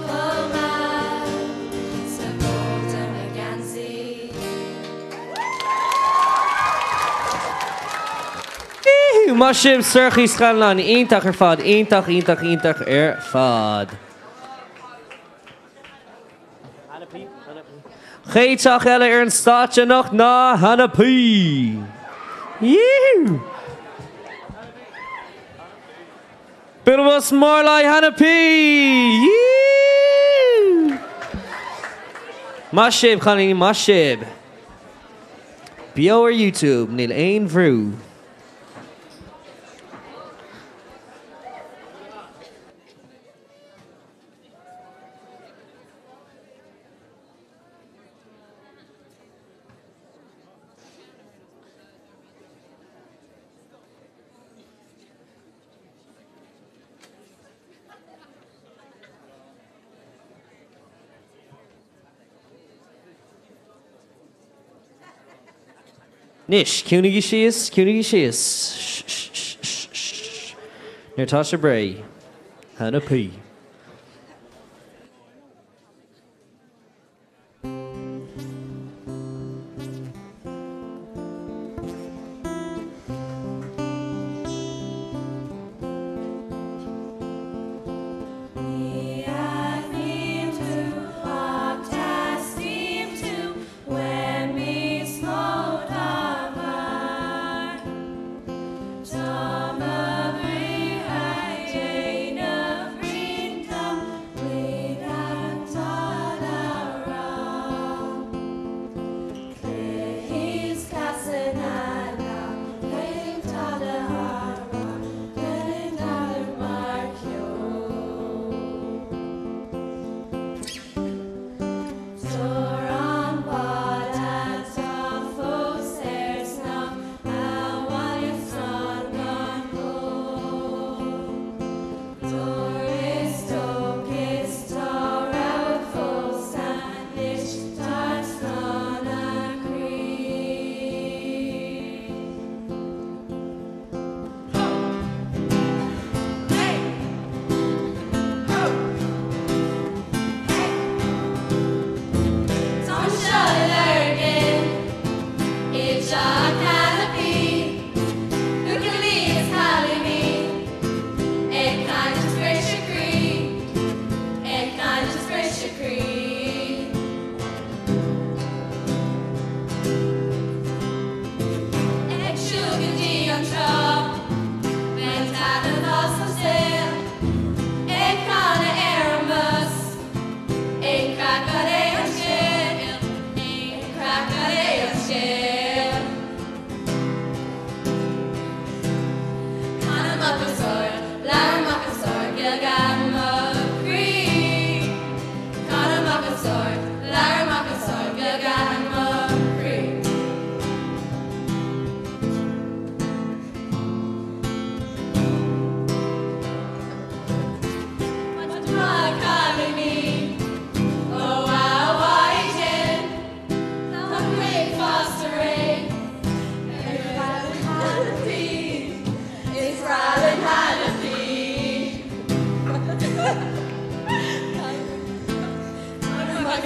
choimeád sna pócaí i mo gheansaí.
Maith sibh Sorcha Uí Scanláin, iontach ar fad, iontach, iontach, iontach ar fad. Chéad teach eile ar an stáitse anocht ná Hannah P. Yíhú! Bualadh bos mór le Hannah P! Yíhú! Maith sibh, chailíní, maith sibh. Beo ar YouTube, níl aon bhrú. Anois, ciúnaígí síos, ciúnaígí síos. Shh. Nuair atá sibh réidh. Hannah P.
Ní aithním tú ach teastaím tú uaim níos mó dá bharr. Tá mo bhroí ag déanamh brí.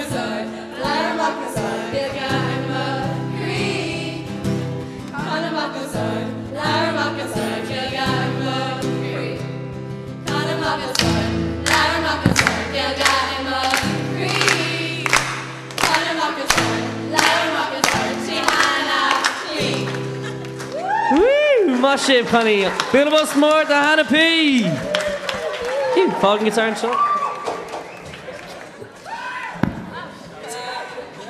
amach as ard, Labhair amach os ard, Gaeilge i mo chroí. Can amach os ard, Labhair amach os ard, Gaeilge i mo chroí. Can amach os ard, Labhair amach os ard, Gaeilge i mo chroí. Can amach os ard, Labhair amach os ard, Hannah P.
Woo! Maith sibh, cailíní. Bualadh bos mór do Hannah P! Fág an guitar anseo.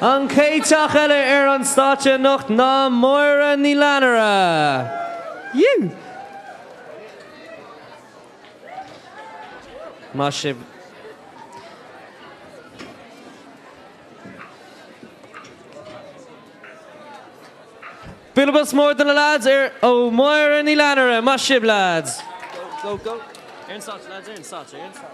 An chéad teach eile ar an stáitse anocht ná Máire Ní Fhlannaire. Yú! Maith sibh. Bualadh bos mór do na lads ar ó Máire Ní Fhlannaire. Maith sibh lads. Go, go, go. Ar an stáitse lads, ar an stáitse, ar an stáitse.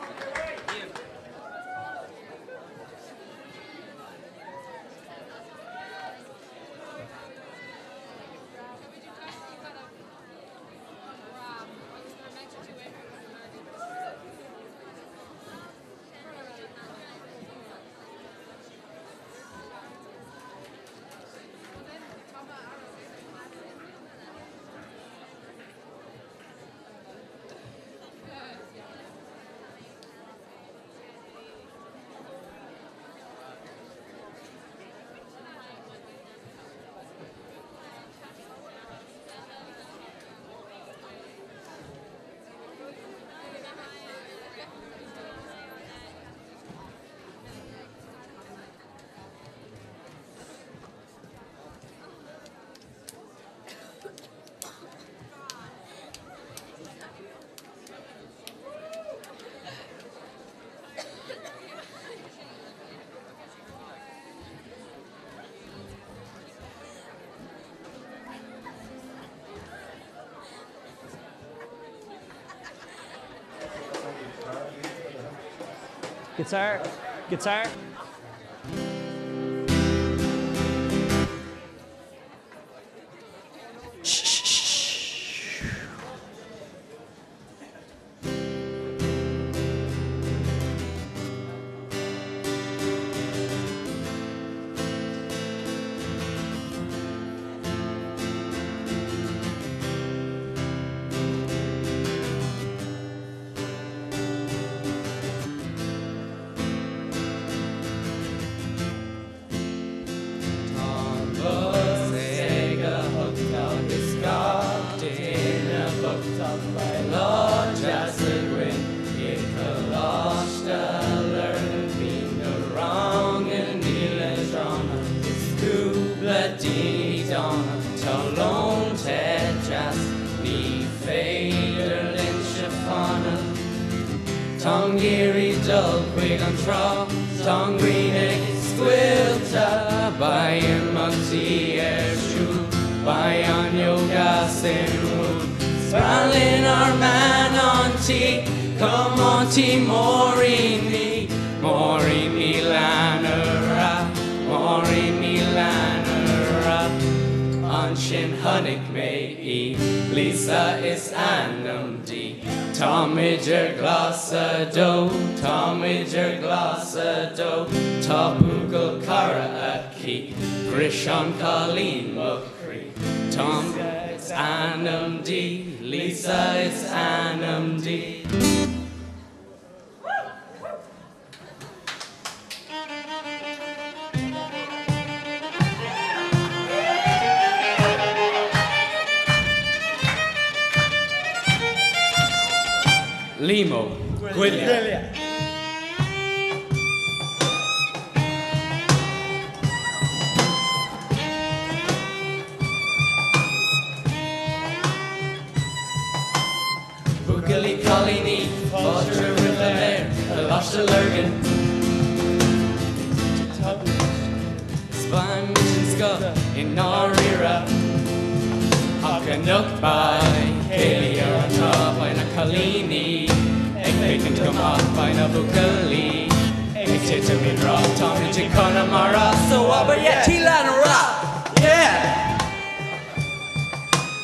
Guitar, guitar.
Limo. Goile. Buachaillí cailíní fáilte romhaibh go léir Coláiste Lurgan. Taispeánfaimid an scoth i ndáiríre. Ach anocht beidh céilí ar an trá beidh na cailíní ag féachaint go maith beidh na buachaillí ag titim i ngrá táimid i Conamara so abair yeah Tí Fhlannaire yeah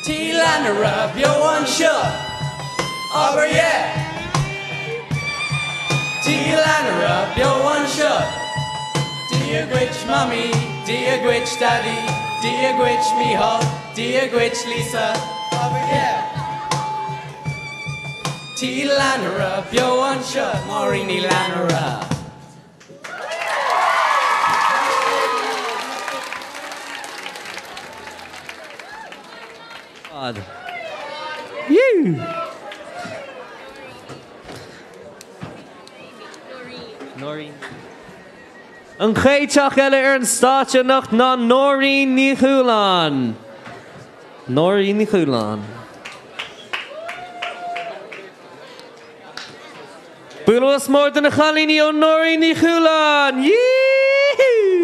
Tí Fhlannaire beo anseo abair yeah Tí Fhlannaire beo anseo. Dia dhuit Mamaí, Dia dhuit Daidí, Dia dhuit Mícheál, Dia dhuit Lisa. Tí Lanara, beo anseo, Máirín Ní Fhlannaire.
God. You. Nóirín. An chéad teach eile ar an stáitse anocht ná Nóirín Ní Chualáin. Nóirín Ní Chualáin. Bualadh bos mór do na cailíní ó Nóirín Ní Chualáin! Yee-hoo!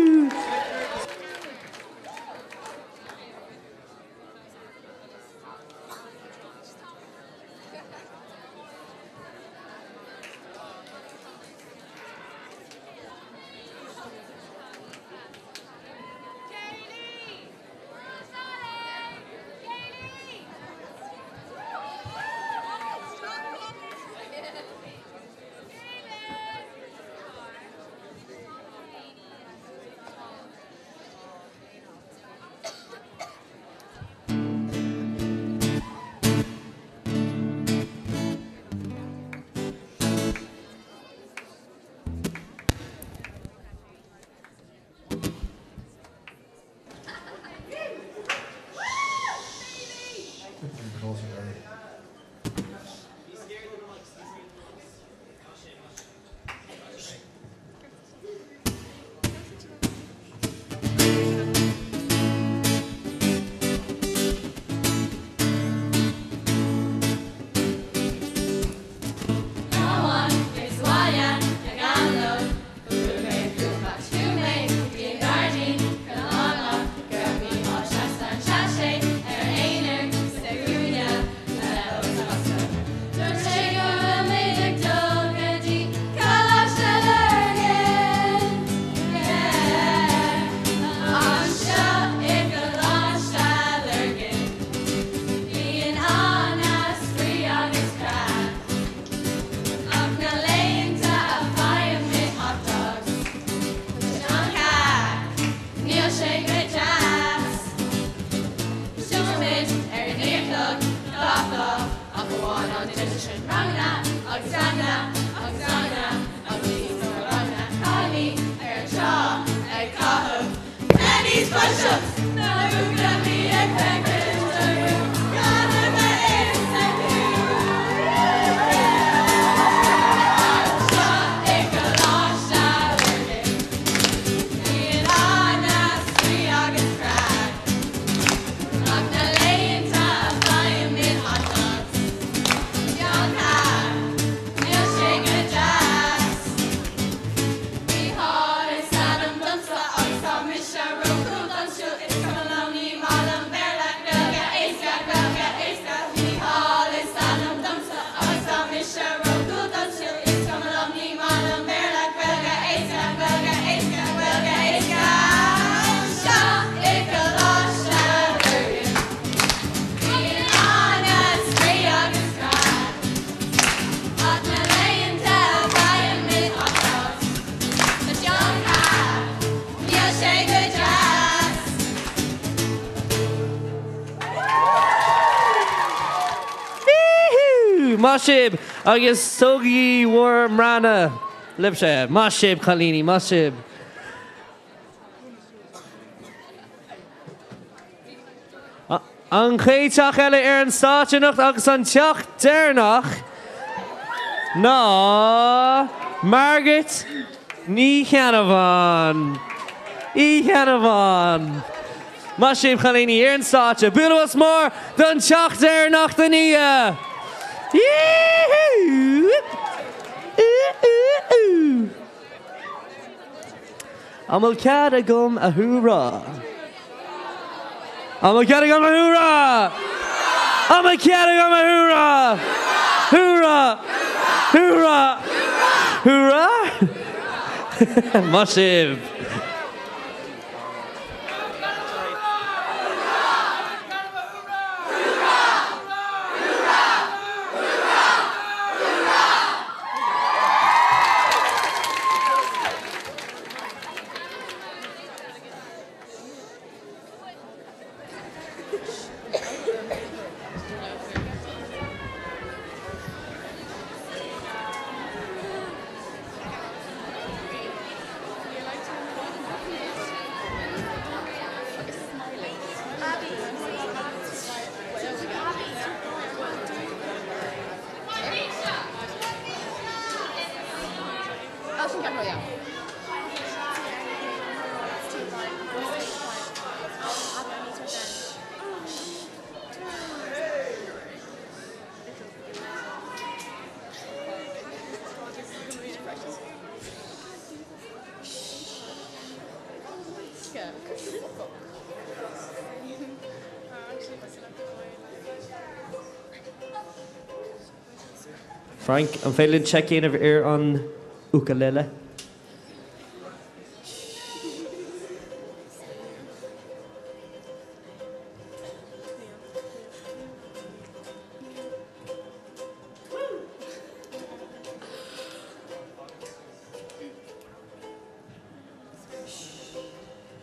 Maith sibh agus tógaigí bhur mbraighne libhse. Maith sibh, cailíní, maith sibh. An chéad teach eile ar an stáitse anocht agus an teach deireanach ná Margaret Ní Cheannabháin. Uí Cheannabháin. Maith sibh, chailíní, ar an stáitse. Bualadh bos mór don teach deireanach den oíche! Yee-hoo! Ú-ú-ú! An bhfuil cead agam a húrá? An bhfuil cead agam a húrá? An bhfuil cead agam a húrá? Húrá! Húrá! Húrá! Maith sibh! Frank, an féidir linn seic a dhéanamh ar an ukulele?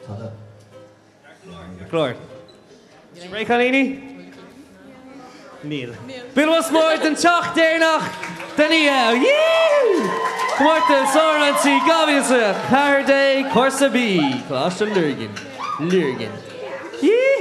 Tada.
Glór. Réidh cailíní? Níl. Bualadh bos mór don teach deireanach den oíche! Yee! Comórtas Amhrán Tí 2014 Cúrsa B, Coláiste Lurgan. Lurgan. Yee!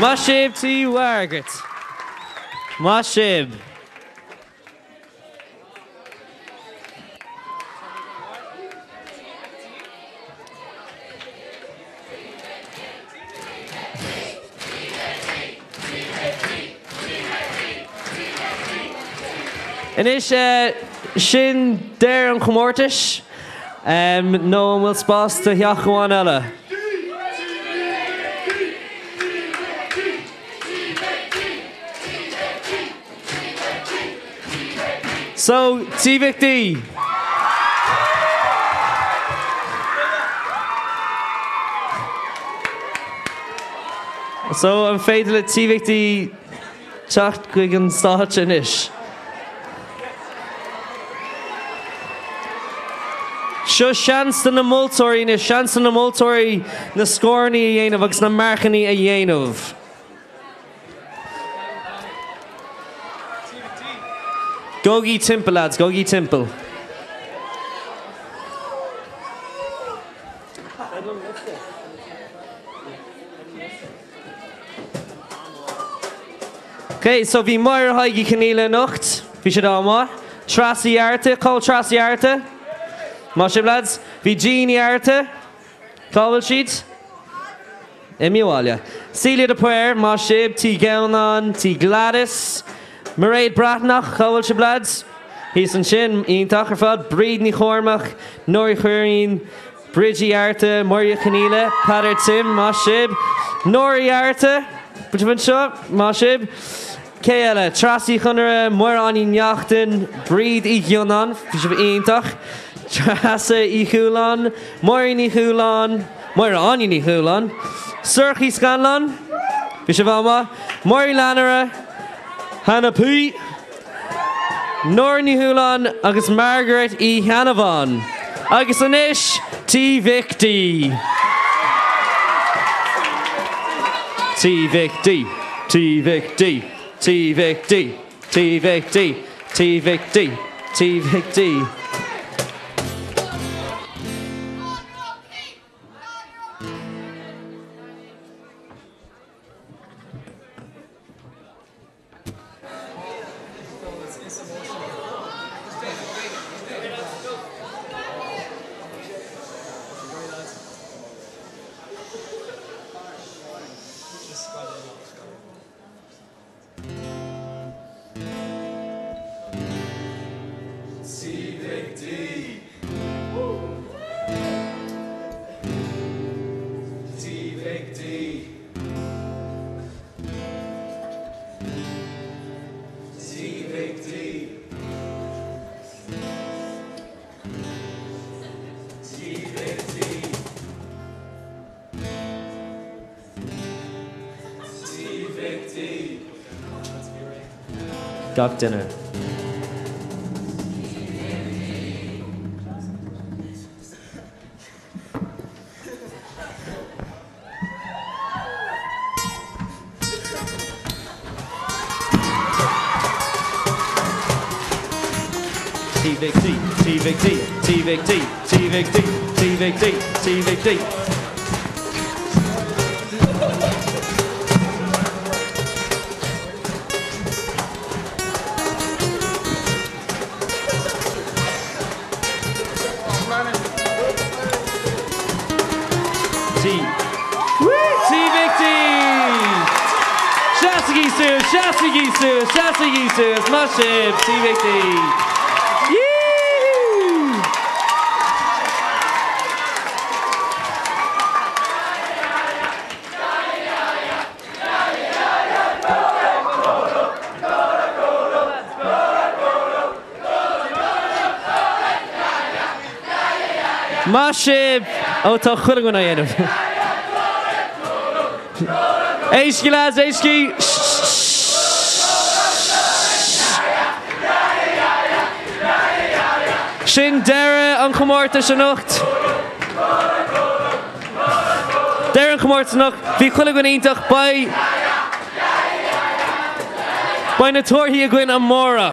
Maith sibh Tí Mhargaret. Maith sibh. Anois, sin deireadh an chomórtais, nó an bhfuil spás do theach amháin eile? So, Tí Mhic D. So, an féidir le Tí Mhic D teacht chuig an stáitse anois? Seo seans do na moltóirí anois, seans do na moltóirí na scóranna a dhéanamh agus na marcanna a dhéanamh. Gabhaigí timpeall lads, gabhaigí timpeall. Ok, so bhí Máire Thaidhg Uí Chonghaile anocht, bhí siad an-mhaith. Treasa Uí Fhearta, cá bhfuil Treasa Uí Fhearta? Maith sibh lads. Bhí Jean Uí Fhearta, cá bhfuil siad? Imithe abhaile. Celia de Paor, maith sibh. Tí Ghabhnáin, Tí Gladys. Mairéad Breathnach, cá bhfuil sibh lads? Thíos ansin, iontach ar fad. Bríd Ní Chormaic, Nóra Uí Chuirrín, Bridget Uí Fhearta, Máire Uí Chonghaile, Peadar Tim, maith sibh. Nóra Uí Fhearta, bhfuil sibh anseo? Maith sibh. Cé eile? Treasa Uí Chonaire, Máire Áine Ní Neachtain, Bríd Uí Ghionnáin, bhí sibh iontach. Treasa Uí Chualáin, Máirín Ní Chualáin, Máire Áine Ní Chualáin, Sorcha Uí Scanláin, bhí sibh an-mhaith. Máire Uí Fhlannaire, Hannah P. Nóra Ní Chualáin agus Margaret Uí Cheannabháin. Agus anois, Tí Mhic D. Tí Mhic D. Tí Mhic D. Tí Mhic D. Tí Mhic D. Tí Mhic D. Tí Mhic D.
Tí Mhic D. Tí Mhic D. Tí Mhic D. Tí Mhic D.
Gach duine. Tí Mhic D, Tí Mhic D, Tí Mhic D, Tí Mhic D, Tí Mhic D, Tí Mhic D. Tí. Tí Mhic D! Seasaigí suas, seasaigí suas, seasaigí suas, maith sibh, Tí Mhic D! Yee-hoo! Maith sibh! Ó tá chuile dhuine á dhéanamh. Éistigí lads, éistigí! Sin deireadh an chomórtais anocht. Deireadh an chomórtais anocht. Bhí chuile dhuine iontach. Beidh Beidh na torthaí againn amárach.